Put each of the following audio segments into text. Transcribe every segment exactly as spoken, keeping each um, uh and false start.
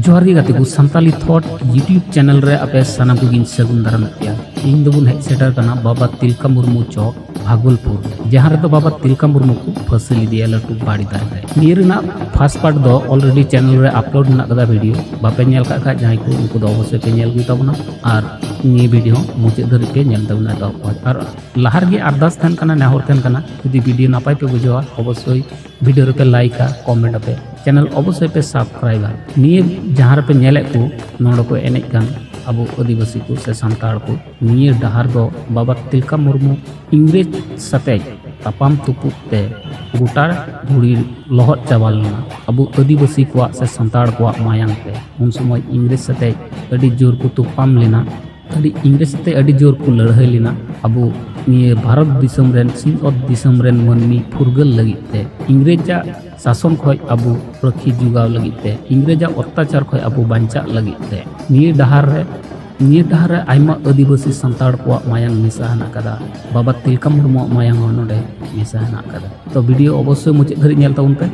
ᱡᱚᱦᱟᱨ ᱜᱮ ᱜᱟᱛᱮ ᱠᱚ, ᱥᱟᱱᱛᱟᱞᱤ ᱛᱷᱚᱴ YouTube ᱪᱮᱱᱮᱞ ᱨᱮ ᱟᱯᱮ ᱥᱟᱱᱟᱢ ᱠᱚᱜᱮᱧ ᱥᱟᱹᱜᱩᱱ ᱫᱟᱨᱟᱢᱮᱫ ᱯᱮᱭᱟ᱾ ᱛᱮᱦᱮᱧ ᱫᱚᱵᱚᱱ ᱦᱮᱡ ᱥᱮᱴᱮᱨ ᱠᱟᱱᱟ ᱵᱟᱵᱟ ᱛᱤᱞᱠᱟ ᱢᱩᱨᱢᱩ ᱪᱚᱠ ᱵᱷᱟᱜᱚᱞᱯᱩᱨ, ᱡᱟᱦᱟᱸ ᱨᱮᱫᱚ ᱵᱟᱵᱟ ᱛᱤᱞᱠᱟ ᱢᱩᱨᱢᱩ ᱠᱚ ᱯᱷᱟᱹᱥᱤ ᱞᱮᱫᱮᱭᱟ ᱞᱟᱹᱴᱩ ᱵᱟᱲᱤ ᱫᱟᱨᱮ ᱨᱮ᱾ ᱱᱤᱭᱟᱹ ᱨᱮᱱᱟᱜ ᱯᱷᱟᱥᱴ ᱯᱟᱨᱴ ᱫᱚ ᱚᱞᱨᱮᱰᱤ ᱪᱮᱱᱮᱞ ᱨᱮ ᱟᱯᱞᱳᱰ ᱢᱮᱱᱟᱜ ᱠᱟᱫᱟ ᱵᱷᱤᱰᱤᱭᱳ᱾ ᱵᱟᱯᱮ ᱧᱮᱞ ᱠᱟᱜ ᱠᱷᱟᱡ ᱡᱟᱦᱟᱸᱭ ᱠᱚ, ᱩᱱᱠᱩ ᱫᱚ ᱚᱵᱚᱥᱥᱳᱭ ᱯᱮ ᱧᱮᱞ ᱟᱹᱜᱩᱭ ᱛᱟᱵᱚᱱᱟ ᱟᱨ ᱱᱤᱭᱟᱹ ᱵᱷᱤᱰᱤᱭᱳ ᱢᱩᱪᱟᱹᱫ ᱫᱷᱟᱹᱨᱤᱡ ᱯᱮ ᱧᱮᱞ ᱛᱟᱵᱚᱱᱟ ᱮᱛᱚᱦᱚᱵ ᱠᱷᱚᱡ᱾ ᱟᱨ ᱞᱟᱦᱟ ᱨᱮᱜᱮ ᱟᱨᱫᱟᱥ ᱛᱟᱦᱮᱱ ᱠᱟᱱᱟ, ᱱᱮᱦᱚᱨ ᱛᱟᱦᱮᱱ ᱠᱟᱱᱟ, ᱡᱩᱫᱤ ᱵᱷᱤᱰᱤᱭᱳ ᱱᱟᱯᱟᱭ ᱯᱮ ᱵᱩᱡᱷᱟᱹᱣᱟ, ᱚᱵᱚᱥᱥᱳᱭ ᱵᱷᱤᱰᱤᱭᱳ ᱨᱮᱯᱮ ᱞᱟᱭᱤᱠᱟ, ᱠᱚᱢᱮᱱᱴ ᱟᱯᱮ, ᱪᱮᱱᱮᱞ ᱚᱵᱚᱥᱥᱳᱭ ᱯᱮ ᱥᱟᱵᱥᱠᱨᱟᱭᱤᱵᱟ᱾ ᱱᱤᱭᱟᱹ ᱡᱟᱦᱟᱸ ᱨᱮᱯᱮ ᱧᱮᱞᱮᱫ ᱠᱚ ᱱᱚᱰᱮ ᱠᱚ ᱮᱱᱮᱡ ᱠᱟᱱ ᱟᱵᱚ ᱟᱹᱫᱤᱵᱟᱹᱥᱤ ᱠᱚ ᱥᱮ ᱥᱟᱱᱛᱟᱲ ᱠᱚ, ᱱᱤᱭᱟᱹ ᱰᱟᱦᱟᱨ ᱫᱚ ᱵᱟᱵᱟ ᱛᱤᱞᱠᱟ ᱢᱩᱨᱢᱩ ᱤᱝᱨᱮᱡᱽ ᱥᱟᱛᱮᱡ ᱛᱟᱯᱟᱢ ᱛᱩᱯᱩᱫ ᱛᱮ ᱜᱚᱴᱟ ᱫᱷᱩᱲᱤ ᱞᱚᱦᱚᱫ ᱪᱟᱵᱟ ᱞᱮᱱᱟ ᱟᱵᱚ ᱟᱹᱫᱤᱵᱟᱹᱥᱤ ᱠᱚᱣᱟᱜ ᱥᱮ ᱥᱟᱱᱛᱟᱲ ᱠᱚᱣᱟᱜ ᱢᱟᱭᱟᱝ ᱛᱮ᱾ ᱩᱱ ᱥᱚᱢᱚᱭ ᱤᱝᱨᱮᱡᱽ ᱥᱟᱛᱮᱡ ᱟᱹᱰᱤ ᱡᱳᱨ ᱠᱚ ᱛᱩᱯᱟᱢ ᱞᱮᱱᱟ, ᱟᱹᱰᱤ ᱤᱝᱨᱮᱡᱽ ᱥᱟᱛᱮᱡ ᱟᱹᱰᱤ ᱡᱳᱨ ᱠᱚ ᱞᱟᱹᱲᱦᱟᱹᱭ ᱞᱮᱱᱟ ᱟᱵᱚ ᱱᱤᱭᱟᱹ ᱵᱷᱟᱨᱚᱛ ᱫᱤᱥᱚᱢ ᱨᱮᱱ ᱥᱤᱧᱚᱛ ᱫᱤᱥᱚᱢ ᱨᱮᱱ ᱢᱟᱹᱱᱢᱤ ᱯᱷᱩᱨᱜᱟᱹᱞ ᱞᱟᱹᱜᱤᱫ ᱛᱮ, ᱤᱝᱨᱮᱡᱽ ᱟᱜ ᱥᱟᱥᱚᱱ ᱠᱷᱚᱡ ᱟᱵᱚ ᱨᱟᱹᱠᱷᱤ ᱡᱚᱜᱟᱣ ᱞᱟᱹᱜᱤᱫ ᱛᱮ, ᱤᱝᱨᱮᱡᱽ ᱟᱜ ᱚᱛᱛᱟᱪᱟᱨ ᱠᱷᱚᱡ ᱟᱵᱚ ᱵᱟᱧᱪᱟᱜ ᱞᱟᱹᱜᱤᱫ ᱛᱮ᱾ ᱱᱤᱭᱟᱹ ᱰᱟᱦᱟᱨ ᱨᱮ, ᱱᱤᱭᱟᱹ ᱰᱟᱦᱟᱨ ᱨᱮ ᱟᱭᱢᱟ ᱟᱹᱫᱤᱵᱟᱹᱥᱤ ᱥᱟᱱᱛᱟᱲ ᱠᱚᱣᱟᱜ ᱢᱟᱭᱟᱝ ᱢᱮᱥᱟ ᱦᱮᱱᱟᱜ ᱠᱟᱫᱟ, ᱵᱟᱵᱟ ᱛᱤᱞᱠᱟ ᱢᱩᱨᱢᱩᱣᱟᱜ ᱢᱟᱭᱟᱝ ᱦᱚᱸ ᱱᱚᱰᱮ ᱢᱮᱥᱟ ᱦᱮᱱᱟᱜ ᱠᱟᱫᱟ᱾ ᱛᱚ ᱵᱷᱤᱰᱤᱭᱳ ᱚᱵᱚᱥᱥᱳᱭ ᱢᱩᱪᱟᱹᱫ ᱫᱷᱟᱹᱨᱤᱡ ᱧᱮᱞ ᱛᱟᱵᱚᱱ ᱯᱮ᱾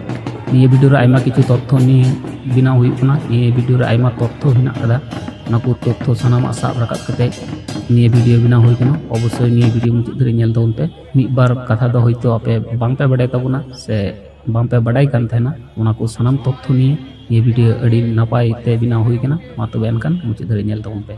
ᱱᱤᱭᱟᱹ ᱵᱷᱤᱰᱤᱭᱳ ᱨᱮ ᱟᱭᱢᱟ ᱠᱤᱪᱷᱩ ᱛᱚᱛᱛᱷᱚ ᱱᱤᱭᱮ ᱵᱮᱱᱟᱣ ᱦᱩᱭᱩᱜ ᱠᱟᱱᱟ᱾ ᱱᱤᱭᱟᱹ ᱵᱷᱤᱰᱤᱭᱳ ᱨᱮ ᱟᱭᱢᱟ ᱛᱚᱛᱛᱷᱚ ᱦᱮᱱᱟᱜ ᱠᱟᱫᱟ, ᱚᱱᱟ ᱠᱚ ᱛᱚᱛᱛᱷᱚ ᱥᱟᱱᱟᱢᱟᱜ ᱥᱟᱵ ᱨᱟᱠᱟᱵ ᱠᱟᱛᱮ ᱱᱤᱭᱟᱹ ᱵᱷᱤᱰᱤᱭᱳ ᱵᱮᱱᱟᱣ ᱦᱩᱭ ᱠᱟᱱᱟ᱾ ᱚᱵᱚᱥᱥᱳᱭ ᱱᱤᱭᱟᱹ ᱵᱷᱤᱰᱤᱭᱳ ᱢᱩᱪᱟᱹᱫ ᱫᱷᱟᱹᱨᱤᱡ ᱧᱮᱞ ᱛᱟᱵᱚᱱ ᱯᱮ᱾ ᱢᱤᱫ ᱵᱟᱨ ᱠᱟᱛᱷᱟ ᱫᱚ ᱦᱚᱭᱛᱳ ᱟᱯᱮ ᱵᱟᱝ ᱯᱮ ᱵᱟᱰᱟᱭ ᱠᱟᱱ ᱛᱟᱦᱮᱱᱟ, ᱥᱮ ᱵᱟᱝ ᱯᱮ ᱵᱟᱰᱟᱭ ᱠᱟᱱ ᱛᱟᱦᱮᱱᱟ, ᱚᱱᱟ ᱠᱚ ᱥᱟᱱᱟᱢ ᱛᱚᱛᱛᱷᱚ ᱱᱤᱭᱮ ᱱᱤᱭᱟᱹ ᱵᱷᱤᱰᱤᱭᱳ ᱟᱹᱰᱤ ᱱᱟᱯᱟᱭ ᱛᱮ ᱵᱮᱱᱟᱣ ᱦᱩᱭ ᱠᱟᱱᱟ᱾ ᱢᱟ ᱛᱚᱵᱮ ᱮᱱᱠᱷᱟᱱ ᱢᱩᱪᱟᱹᱫ ᱫᱷᱟᱹᱨᱤᱡ ᱧᱮᱞ ᱛᱟᱵᱚᱱ ᱯᱮ᱾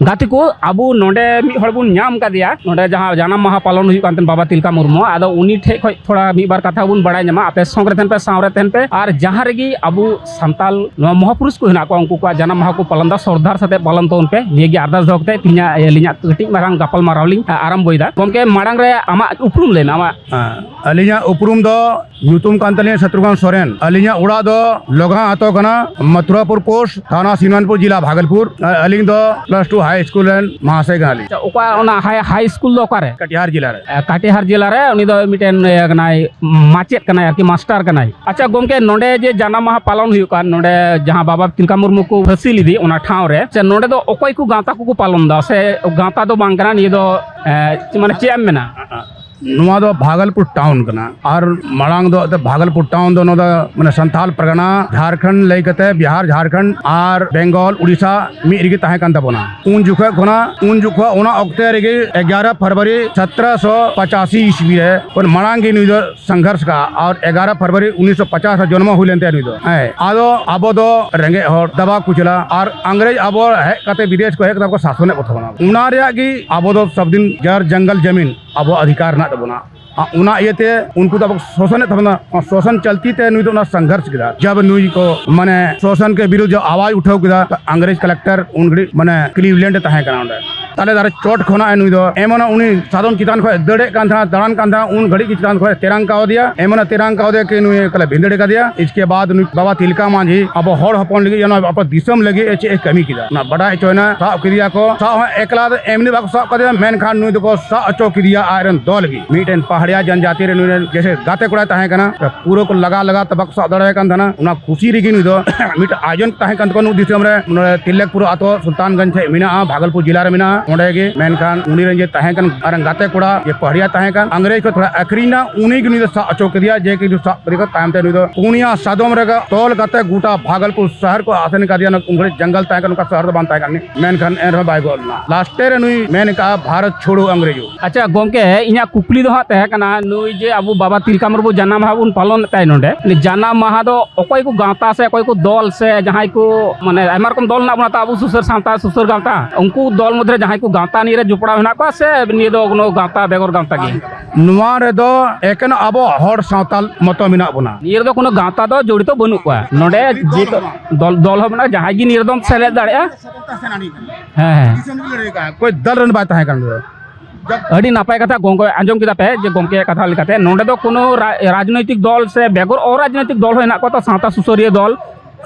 ᱜᱟᱛᱮ ᱠᱚ, ᱟᱵᱚ ᱱᱚᱰᱮ ᱢᱤᱫ ᱦᱚᱲ ᱵᱚᱱ ᱧᱟᱢ ᱠᱟᱫᱮᱭᱟ, ᱱᱚᱰᱮ ᱡᱟᱦᱟᱸ ᱡᱟᱱᱟᱢ ᱢᱟᱦᱟ ᱯᱟᱞᱚᱱ ᱦᱩᱭᱩᱜ ᱠᱟᱱ ᱛᱟᱦᱮᱱ ᱵᱟᱵᱟ ᱛᱤᱞᱠᱟ ᱢᱩᱨᱢᱩ᱾ ᱟᱫᱚ ᱩᱱᱤ ᱴᱷᱮᱡ ᱠᱷᱚᱡ ᱛᱷᱚᱲᱟ ᱢᱤᱫ ᱵᱟᱨ ᱠᱟᱛᱷᱟ ᱵᱚᱱ ᱵᱟᱲᱟᱭ ᱧᱟᱢᱟ᱾ ᱟᱯᱮ ᱥᱚᱸᱜᱮ ᱨᱮ ᱛᱟᱦᱮᱱ ᱯᱮ, ᱥᱟᱶ ᱨᱮ ᱛᱟᱦᱮᱱ ᱯᱮ᱾ ᱟᱨ ᱡᱟᱦᱟᱸ ᱨᱮᱜᱮ ᱟᱵᱚ ᱥᱟᱱᱛᱟᱞ ᱱᱚᱣᱟ ᱢᱚᱦᱟᱯᱩᱨᱩᱥ ᱠᱚ ᱦᱮᱱᱟᱜ ᱠᱚᱣᱟ, ᱩᱱᱠᱩ ᱠᱚᱣᱟᱜ ᱡᱟᱱᱟᱢ ᱢᱟᱦᱟ ᱠᱚ ᱯᱟᱞᱚᱱ ᱫᱟ, ᱥᱚᱨᱫᱟᱨ ᱥᱟᱛᱮ ᱯᱟᱞᱚᱱ ᱛᱟᱵᱚᱱ ᱯᱮ᱾ ᱱᱤᱭᱟᱹ ᱜᱮ ᱟᱨᱫᱟᱥ ᱫᱚᱦᱚ ᱠᱟᱛᱮ ᱛᱮᱦᱮᱧᱟᱜ, ᱟᱹᱞᱤᱧᱟᱜ ᱠᱟᱹᱴᱤᱡ ᱢᱟᱨᱟᱝ ᱜᱟᱯᱟᱞ ᱢᱟᱨᱟᱣ ᱞᱤᱧ ᱟᱨᱟᱢᱵᱚᱭᱮᱫᱟ᱾ ᱜᱚᱢᱠᱮ, ᱢᱟᱲᱟᱝ ᱨᱮ ᱟᱢᱟᱜ ᱩᱯᱨᱩᱢ ᱞᱟᱹᱭ ᱢᱮ, ᱟᱢᱟᱜ ᱦᱮᱸ, ᱟᱹᱞᱤᱧᱟᱜ ᱩᱯᱨᱩᱢ ᱫᱚ ᱧᱩᱛᱩᱢ ᱠᱟᱱ ᱛᱟᱹᱞᱤᱧᱟ ᱥᱟᱛᱨᱩᱜᱷᱟᱱ ᱥᱚᱨᱮᱱ᱾ ᱟᱹᱞᱤᱧᱟᱜ ᱚᱲᱟᱜ ᱫᱚ ᱞᱚᱜᱷᱟ ᱟᱛᱳ ᱠᱟᱱᱟ, ᱢᱚᱛᱷᱩᱨᱟᱯᱩᱨ ᱯᱳᱥᱴ, ᱛᱷᱟᱱᱟ ᱥᱤᱝᱜᱟᱱᱟᱯᱩᱨ, ᱡᱮᱞᱟ ᱵᱷᱟᱜᱚᱞᱯᱩᱨ᱾ ᱟᱨ ᱟᱹᱞᱤᱧ ᱫᱚ ᱠᱞᱟᱥ ᱴᱩ ᱦᱟᱭ ᱥᱠᱩᱞ ᱨᱮᱱ ᱢᱟᱦᱟᱥᱚᱭ ᱠᱟᱱᱟᱞᱤᱧ᱾ ᱟᱪᱪᱷᱟ, ᱚᱠᱟ ᱚᱱᱟ ᱦᱟᱭ, ᱦᱟᱭ ᱥᱠᱩᱞ ᱫᱚ ᱚᱠᱟᱨᱮ? ᱠᱟᱴᱤᱦᱟᱨ ᱡᱮᱞᱟ ᱨᱮ᱾ ᱮ, ᱠᱟᱴᱤᱦᱟᱨ ᱡᱮᱞᱟ ᱨᱮ ᱩᱱᱤ ᱫᱚ ᱢᱤᱫᱴᱮᱱ, ᱤᱭᱟᱹ, ᱠᱟᱱᱟᱭ, ᱢᱟᱪᱮᱫ ᱠᱟᱱᱟᱭ ᱟᱨᱠᱤ, ᱢᱟᱥᱴᱟᱨ ᱠᱟᱱᱟᱭ᱾ ᱟᱪᱪᱷᱟ ᱜᱚᱢᱠᱮ, ᱱᱚᱰᱮ ᱡᱮ ᱡᱟᱱᱟᱢ ᱢᱟᱦᱟ ᱯᱟᱞᱚᱱ ᱦᱩᱭᱩᱜ ᱠᱟᱱ, ᱱᱚᱰᱮ ᱡᱟᱦᱟᱸ ᱵᱟᱵᱟ ᱛᱤᱞᱠᱟ ᱢᱩᱨᱢᱩ ᱠᱚ ᱯᱷᱟᱹᱥᱤ ᱞᱮᱫᱮ ᱚᱱᱟ ᱴᱷᱟᱶ ᱨᱮ, ᱥᱮ ᱱᱚᱰᱮ ᱫᱚ ᱚᱠᱚᱭ ᱠᱚ ᱜᱟᱶᱛᱟ ᱠᱚᱠᱚ ᱯᱟᱞᱚᱱ ᱮᱫᱟ, ᱥᱮ ᱜᱟᱶᱛᱟ ᱫᱚ ᱵᱟᱝ ᱠᱟᱱᱟ ᱱᱤᱭᱟᱹ ᱫᱚ, ᱮ, ᱢᱟᱱᱮ ᱪᱮᱫ ᱮᱢ ᱢᱮᱱᱟ? ᱱᱚᱣᱟ ᱫᱚ ᱵᱷᱟᱜᱚᱞᱯᱩᱨ ᱴᱟᱣᱩᱱ ᱠᱟᱱᱟ᱾ ᱟᱨ ᱢᱟᱲᱟᱝ ᱫᱚ ᱮᱱᱛᱮ ᱵᱷᱟᱜᱚᱞᱯᱩᱨ ᱴᱟᱣᱩᱱ ᱫᱚ ᱱᱚᱣᱟ ᱫᱚ ᱢᱟᱱᱮ ᱥᱟᱱᱛᱟᱞ ᱯᱟᱨᱜᱟᱱᱟ, ᱡᱷᱟᱲᱠᱷᱚᱸᱰ ᱞᱟᱹᱭ ᱠᱟᱛᱮ ᱵᱤᱦᱟᱨ, ᱡᱷᱟᱲᱠᱷᱚᱸᱰ ᱟᱨ ᱵᱮᱝᱜᱚᱞ, ᱩᱲᱤᱥᱥᱟ ᱢᱤᱫ ᱨᱮᱜᱮ ᱛᱟᱦᱮᱸ ᱠᱟᱱ ᱛᱟᱵᱚᱱᱟ᱾ ᱩᱱ ᱡᱚᱠᱷᱚᱱ ᱠᱷᱚᱱᱟᱜ, ᱩᱱ ᱡᱚᱠᱷᱚᱱ ᱚᱱᱟ ᱚᱠᱛᱮ ᱨᱮᱜᱮ ᱮᱜᱟᱨᱚ ᱯᱷᱮᱵᱽᱨᱩᱣᱟᱨᱤ ᱥᱚᱛᱨᱚᱥᱚ ᱯᱚᱸᱪᱟᱥᱤ ᱤᱥᱣᱤ ᱨᱮ ᱠᱷᱚᱱ ᱢᱟᱲᱟᱝ ᱜᱮ ᱱᱩᱭ ᱫᱚ ᱥᱚᱝᱜᱷᱚᱨᱥ ᱠᱟᱜᱼᱟ᱾ ᱟᱨ ᱮᱜᱟᱨᱚ ᱯᱷᱮᱵᱽᱨᱩᱣᱟᱨᱤ ᱩᱱᱤᱥᱥᱚ ᱯᱚᱸᱪᱟᱥ ᱨᱮ ᱡᱚᱱᱢᱚ ᱦᱩᱭ ᱞᱮᱱ ᱛᱟᱭᱟ ᱱᱩᱭ ᱫᱚ᱾ ᱦᱮᱸ, ᱟᱫᱚ ᱟᱵᱚ ᱫᱚ ᱨᱮᱸᱜᱮᱡ ᱦᱚᱲ, ᱫᱟᱵᱟ ᱠᱩᱪᱞᱟ, ᱟᱨ ᱤᱝᱨᱮᱡᱽ ᱟᱵᱚ ᱦᱮᱡ ᱠᱟᱛᱮ ᱵᱤᱫᱮᱥ ᱠᱚ ᱦᱮᱡ ᱠᱟᱛᱮ ᱠᱚ ᱥᱟᱥᱚᱱᱮᱫ ᱵᱚᱱ ᱛᱟᱵᱚᱱᱟ᱾ ᱚᱱᱟ ᱨᱮᱭᱟᱜ ᱜᱮ ᱟᱵᱚ ᱫᱚ ᱥᱚᱵ ᱫᱤᱱ ᱡᱟᱨ ᱡᱚᱝᱜᱚᱞ ᱡᱟᱢᱤᱱ ᱟᱵᱚᱣᱟᱜ ᱚᱫᱷᱤᱠᱟᱨ ᱦᱮᱱᱟᱜ ᱛᱟᱵᱚᱱᱟ᱾ ᱟ, ᱚᱱᱟ ᱤᱭᱟᱹᱛᱮ ᱩᱱᱠᱩ ᱫᱚ ᱟᱵᱚ ᱥᱳᱥᱚᱱᱮᱫ ᱛᱟᱵᱚᱱᱟ᱾ ᱚᱱᱟ ᱥᱳᱥᱚᱱ ᱪᱟᱞᱛᱤ ᱛᱮ ᱱᱩᱭ ᱫᱚ ᱚᱱᱟ ᱥᱚᱝᱜᱷᱚᱨᱥ ᱠᱮᱫᱟ᱾ ᱡᱟᱵ ᱱᱩᱭ ᱠᱚ ᱢᱟᱱᱮ ᱥᱳᱥᱚᱱ ᱠᱮ ᱵᱤᱨᱩᱫᱷ ᱡᱟᱵ ᱟᱣᱟᱡ ᱩᱴᱷᱟᱹᱣ ᱠᱮᱫᱟ, ᱤᱝᱨᱮᱡᱽ ᱠᱟᱞᱮᱠᱴᱚᱨ ᱩᱱ ᱜᱷᱟᱹᱲᱤᱡ ᱢᱟᱱᱮ ᱠᱞᱤᱵᱷᱞᱮᱱᱰ ᱮ ᱛᱟᱦᱮᱸ ᱠᱟᱱᱟ ᱚᱸᱰᱮ᱾ ᱛᱟᱦᱞᱮ ᱫᱟᱨᱮ ᱪᱚᱴ ᱠᱷᱚᱱᱟᱜ ᱱᱩᱭ ᱫᱚ ᱮᱢᱚᱱ ᱩᱱᱤ ᱥᱟᱫᱚᱢ ᱪᱮᱛᱟᱱ ᱠᱷᱚᱱ ᱫᱟᱹᱲᱮᱫ ᱠᱟᱱ ᱛᱟᱦᱮᱱᱟ, ᱫᱟᱬᱟᱱ ᱠᱟᱱ ᱛᱟᱦᱮᱱᱟ, ᱩᱱ ᱜᱷᱟᱹᱲᱤᱡ ᱜᱮ ᱪᱮᱛᱟᱱ ᱠᱷᱚᱱ ᱛᱮᱨᱟᱝ ᱠᱟᱣᱫᱮᱭᱟ, ᱮᱢᱚᱱ ᱮ ᱛᱮᱨᱟᱝ ᱠᱟᱣᱫᱮᱭᱟ ᱠᱤ ᱱᱩᱭ ᱛᱟᱦᱞᱮ ᱵᱷᱤᱸᱫᱟᱹᱲ ᱠᱟᱫᱮᱭᱟ᱾ ᱤᱥᱠᱮ ᱵᱟᱫ ᱱᱩᱭ ᱵᱟᱵᱟ ᱛᱤᱞᱠᱟ ᱢᱟᱹᱡᱷᱤ ᱟᱵᱚ ᱦᱚᱲ ᱦᱚᱯᱚᱱ ᱞᱟᱹᱜᱤᱫ, ᱱᱚᱣᱟ ᱟᱵᱚ ᱫᱤᱥᱚᱢ ᱞᱟᱹᱜᱤᱫ ᱪᱮᱫ ᱮ ᱠᱟᱹᱢᱤ ᱠᱮᱫᱟ, ᱚᱱᱟ ᱵᱟᱰᱟᱭ ᱦᱚᱪᱚᱭᱮᱱᱟ᱾ ᱥᱟᱵ ᱠᱮᱫᱮᱭᱟ ᱠᱚ, ᱥᱟᱵ ᱦᱚᱸ ᱮᱠᱞᱟ ᱫᱚ ᱮᱢᱱᱤ ᱵᱟᱠᱚ ᱥᱟᱵ ᱠᱟᱫᱮᱭᱟ, ᱢᱮᱱᱠᱷᱟᱱ ᱱᱩᱭ ᱫᱚᱠᱚ ᱥᱟᱵ ᱦᱚᱪᱚ ᱠᱮᱫᱮᱭᱟ ᱟᱡᱨᱮᱱ ᱫᱚᱞ ᱜᱮ᱾ ᱢᱤᱫᱴᱮᱱ ᱯᱟᱦᱟᱲᱤᱭᱟ ᱡᱚᱱᱡᱟᱛᱤ ᱨᱮ ᱱᱩᱭ ᱨᱮᱱ ᱡᱮᱥᱮ ᱜᱟᱛᱮ ᱠᱚᱲᱟᱭ ᱛᱟᱦᱮᱸ ᱠᱟᱱᱟ, ᱯᱩᱨᱟᱹ ᱠᱚ ᱞᱟᱜᱟ ᱞᱟᱜᱟ ᱛᱮ ᱵᱟᱠᱚ ᱥᱟᱵ ᱫᱟᱲᱮᱭᱟᱭ ᱠᱟᱱ ᱛᱟᱦᱮᱱᱟ᱾ ᱚᱱᱟ ᱠᱩᱥᱤ ᱨᱮᱜᱮ ᱱᱩᱭ ᱫᱚ ᱢᱤᱫᱴᱮᱱ ᱟᱭᱳᱡᱚᱱ ᱛᱟᱦᱮᱸ ᱠᱟᱱ ᱛᱟᱠᱚᱣᱟ ᱱᱩᱭ ᱫᱤᱥᱚᱢ ᱨᱮ, ᱱᱚᱰᱮ ᱛᱤᱞᱞᱮᱠᱯᱩᱨ ᱟᱛᱳ ᱥᱩᱞᱛᱟᱱᱜᱚᱸᱡᱽ ᱴᱷᱮᱡ ᱢᱮᱱᱟᱜᱼᱟ, ᱵᱷᱟᱜᱚᱞᱯᱩᱨ ᱡᱮᱞᱟ ᱨᱮ ᱢᱮᱱᱟᱜᱼᱟ᱾ ᱚᱸᱰᱮ ᱜᱮ, ᱢᱮᱱᱠᱷᱟᱱ ᱩᱱᱤ ᱨᱮᱱ ᱡᱮ ᱛᱟᱦᱮᱸ ᱠᱟᱱ ᱟᱨ ᱜᱟᱛᱮ ᱠᱚᱲᱟ ᱡᱮ ᱯᱟᱦᱟᱲᱤᱭᱟ ᱛᱟᱦᱮᱸ ᱠᱟᱱ, ᱤᱝᱨᱮᱡᱽ ᱠᱚ ᱛᱷᱚᱲᱟ ᱟᱹᱠᱷᱨᱤᱧ ᱮᱱᱟ, ᱩᱱᱤ ᱜᱮ ᱱᱩᱭ ᱫᱚ ᱥᱟᱵ ᱦᱚᱪᱚ ᱠᱮᱫᱮᱭᱟ᱾ ᱡᱮ ᱠᱤᱱᱛᱩ ᱥᱟᱵ ᱠᱮᱫᱮ ᱠᱚ ᱛᱟᱭᱚᱢ ᱛᱮ ᱱᱩᱭ ᱫᱚ ᱯᱩᱱᱭᱟ ᱥᱟᱫᱚᱢ ᱨᱮ ᱛᱚᱞ ᱠᱟᱛᱮ ᱜᱚᱴᱟ ᱵᱷᱟᱜᱚᱞᱯᱩᱨ ᱥᱚᱦᱚᱨ ᱠᱚ ᱟᱥᱮᱱ ᱠᱟᱫᱮᱭᱟ᱾ ᱩᱱ ᱜᱷᱟᱹᱲᱤᱡ ᱡᱚᱝᱜᱚᱞ ᱛᱟᱦᱮᱸ ᱠᱟᱱᱟ, ᱚᱱᱠᱟ ᱥᱚᱦᱚᱨ ᱫᱚ ᱵᱟᱝ ᱛᱟᱦᱮᱸ ᱠᱟᱱᱟ, ᱢᱮᱱᱠᱷᱟᱱ ᱮᱱ ᱨᱮᱦᱚᱸ ᱵᱟᱭ ᱜᱚᱡ ᱞᱮᱱᱟ᱾ ᱞᱟᱥᱴᱮ ᱨᱮ ᱱᱩᱭ ᱢᱮᱱ ᱠᱟᱜᱼᱟ, "ᱵᱷᱟᱨᱚᱛ ᱪᱷᱳᱲᱳ ᱟᱝᱨᱮᱡᱳ᱾" ᱟᱪᱪᱷᱟ ᱜᱚᱢᱠᱮ, ᱤᱧᱟᱹᱜ ᱠᱩᱠᱞᱤ ᱫᱚ ᱦᱟᱸᱜ ᱛᱟᱦᱮᱸ ᱠᱟᱱᱟ, ᱱᱩᱭ ᱡᱮ ᱟᱵᱚ ᱵᱟᱵᱟ ᱛᱤᱞᱠᱟ ᱢᱩᱨᱢᱩ ᱡᱟᱱᱟᱢ ᱢᱟᱦᱟ ᱵᱚᱱ ᱯᱟᱞᱚᱱᱮᱫ ᱛᱟᱭ ᱱᱚᱰᱮ, ᱩᱱᱤ ᱡᱟᱱᱟᱢ ᱢᱟᱦᱟ ᱫᱚ ᱚᱠᱚᱭ ᱠᱚ ᱜᱟᱶᱛᱟ ᱥᱮ ᱚᱠᱚᱭ ᱠᱚ ᱫᱚᱞ ᱥᱮ ᱡᱟᱦᱟᱸᱭ ᱠᱚ, ᱢᱟᱱᱮ, ᱟᱭᱢᱟ ᱨᱚᱠᱚᱢ ᱫᱚᱞ ᱦᱮᱱᱟᱜ ᱵᱚᱱᱟ ᱛᱚ ᱟᱵᱚ ᱥᱩᱥᱟᱹᱨ ᱥᱟᱶᱛᱟ, ᱥᱩᱥᱟᱹᱨ ᱜᱟᱶᱛᱟ, ᱩᱱᱠᱩ ᱫᱚᱞ ᱢᱚᱫᱽᱫᱷᱮ ᱨᱮ ᱡᱟᱦᱟᱸᱭ ᱠᱚ ᱜᱟᱶᱛᱟ ᱱᱤᱭᱮ ᱨᱮ ᱡᱚᱯᱲᱟᱣ ᱦᱮᱱᱟᱜ ᱠᱚᱣᱟ ᱥᱮ ᱱᱤᱭᱟᱹ ᱫᱚ ᱠᱳᱱᱳ ᱜᱟᱶᱛᱟ ᱵᱮᱜᱚᱨ ᱜᱟᱶᱛᱟ ᱜᱮ? ᱱᱚᱣᱟ ᱨᱮᱫᱚ ᱮᱠᱮᱱ ᱟᱵᱚ ᱦᱚᱲ ᱥᱟᱶᱛᱟᱞ ᱢᱚᱛᱚ ᱢᱮᱱᱟᱜ ᱵᱚᱱᱟ᱾ ᱱᱤᱭᱟᱹ ᱨᱮᱫᱚ ᱠᱳᱱᱳ ᱜᱟᱶᱛᱟ ᱫᱚ ᱡᱚᱲᱤᱛᱚ ᱵᱟᱹᱱᱩᱜ ᱠᱚᱣᱟ᱾ ᱱᱚᱰᱮ ᱡᱮ ᱫᱚᱞ, ᱫᱚᱞ ᱦᱚᱸ ᱢᱮᱱᱟᱜᱼᱟ, ᱡᱟᱦᱟᱸᱭ ᱜᱮ ᱱᱤᱭᱟᱹ ᱨᱮᱫᱚᱢ ᱥᱮᱞᱮᱫ ᱫᱟᱲᱮᱭᱟᱜᱼᱟ᱾ ᱦᱮᱸ, ᱦᱮᱸ᱾ ᱚᱠᱚᱭ ᱫᱚᱞ ᱨᱮᱱ ᱵᱟᱭ ᱛᱟᱦᱮᱸ ᱠᱟᱱ ᱫᱚ᱾ ᱟᱹᱰᱤ ᱱᱟᱯᱟᱭ ᱠᱟᱛᱷᱟ ᱜᱚᱢᱠᱮ, ᱟᱸᱡᱚᱢ ᱠᱮᱫᱟ ᱯᱮ ᱡᱮ ᱜᱚᱢᱠᱮᱭᱟᱜ ᱠᱟᱛᱷᱟ ᱞᱮᱠᱟᱛᱮ ᱱᱚᱰᱮ ᱫᱚ ᱠᱳᱱᱳ ᱨᱟ-, ᱨᱟᱡᱽᱱᱳᱭᱛᱤᱠ ᱫᱚᱞ ᱥᱮ ᱵᱮᱜᱚᱨ ᱚᱨᱟᱡᱽᱱᱳᱭᱛᱤᱠ ᱫᱚᱞ ᱦᱚᱸ ᱦᱮᱱᱟᱜ ᱠᱚᱣᱟ, ᱛᱚ ᱥᱟᱶᱛᱟ ᱥᱩᱥᱟᱹᱨᱤᱭᱟᱹ ᱫᱚᱞ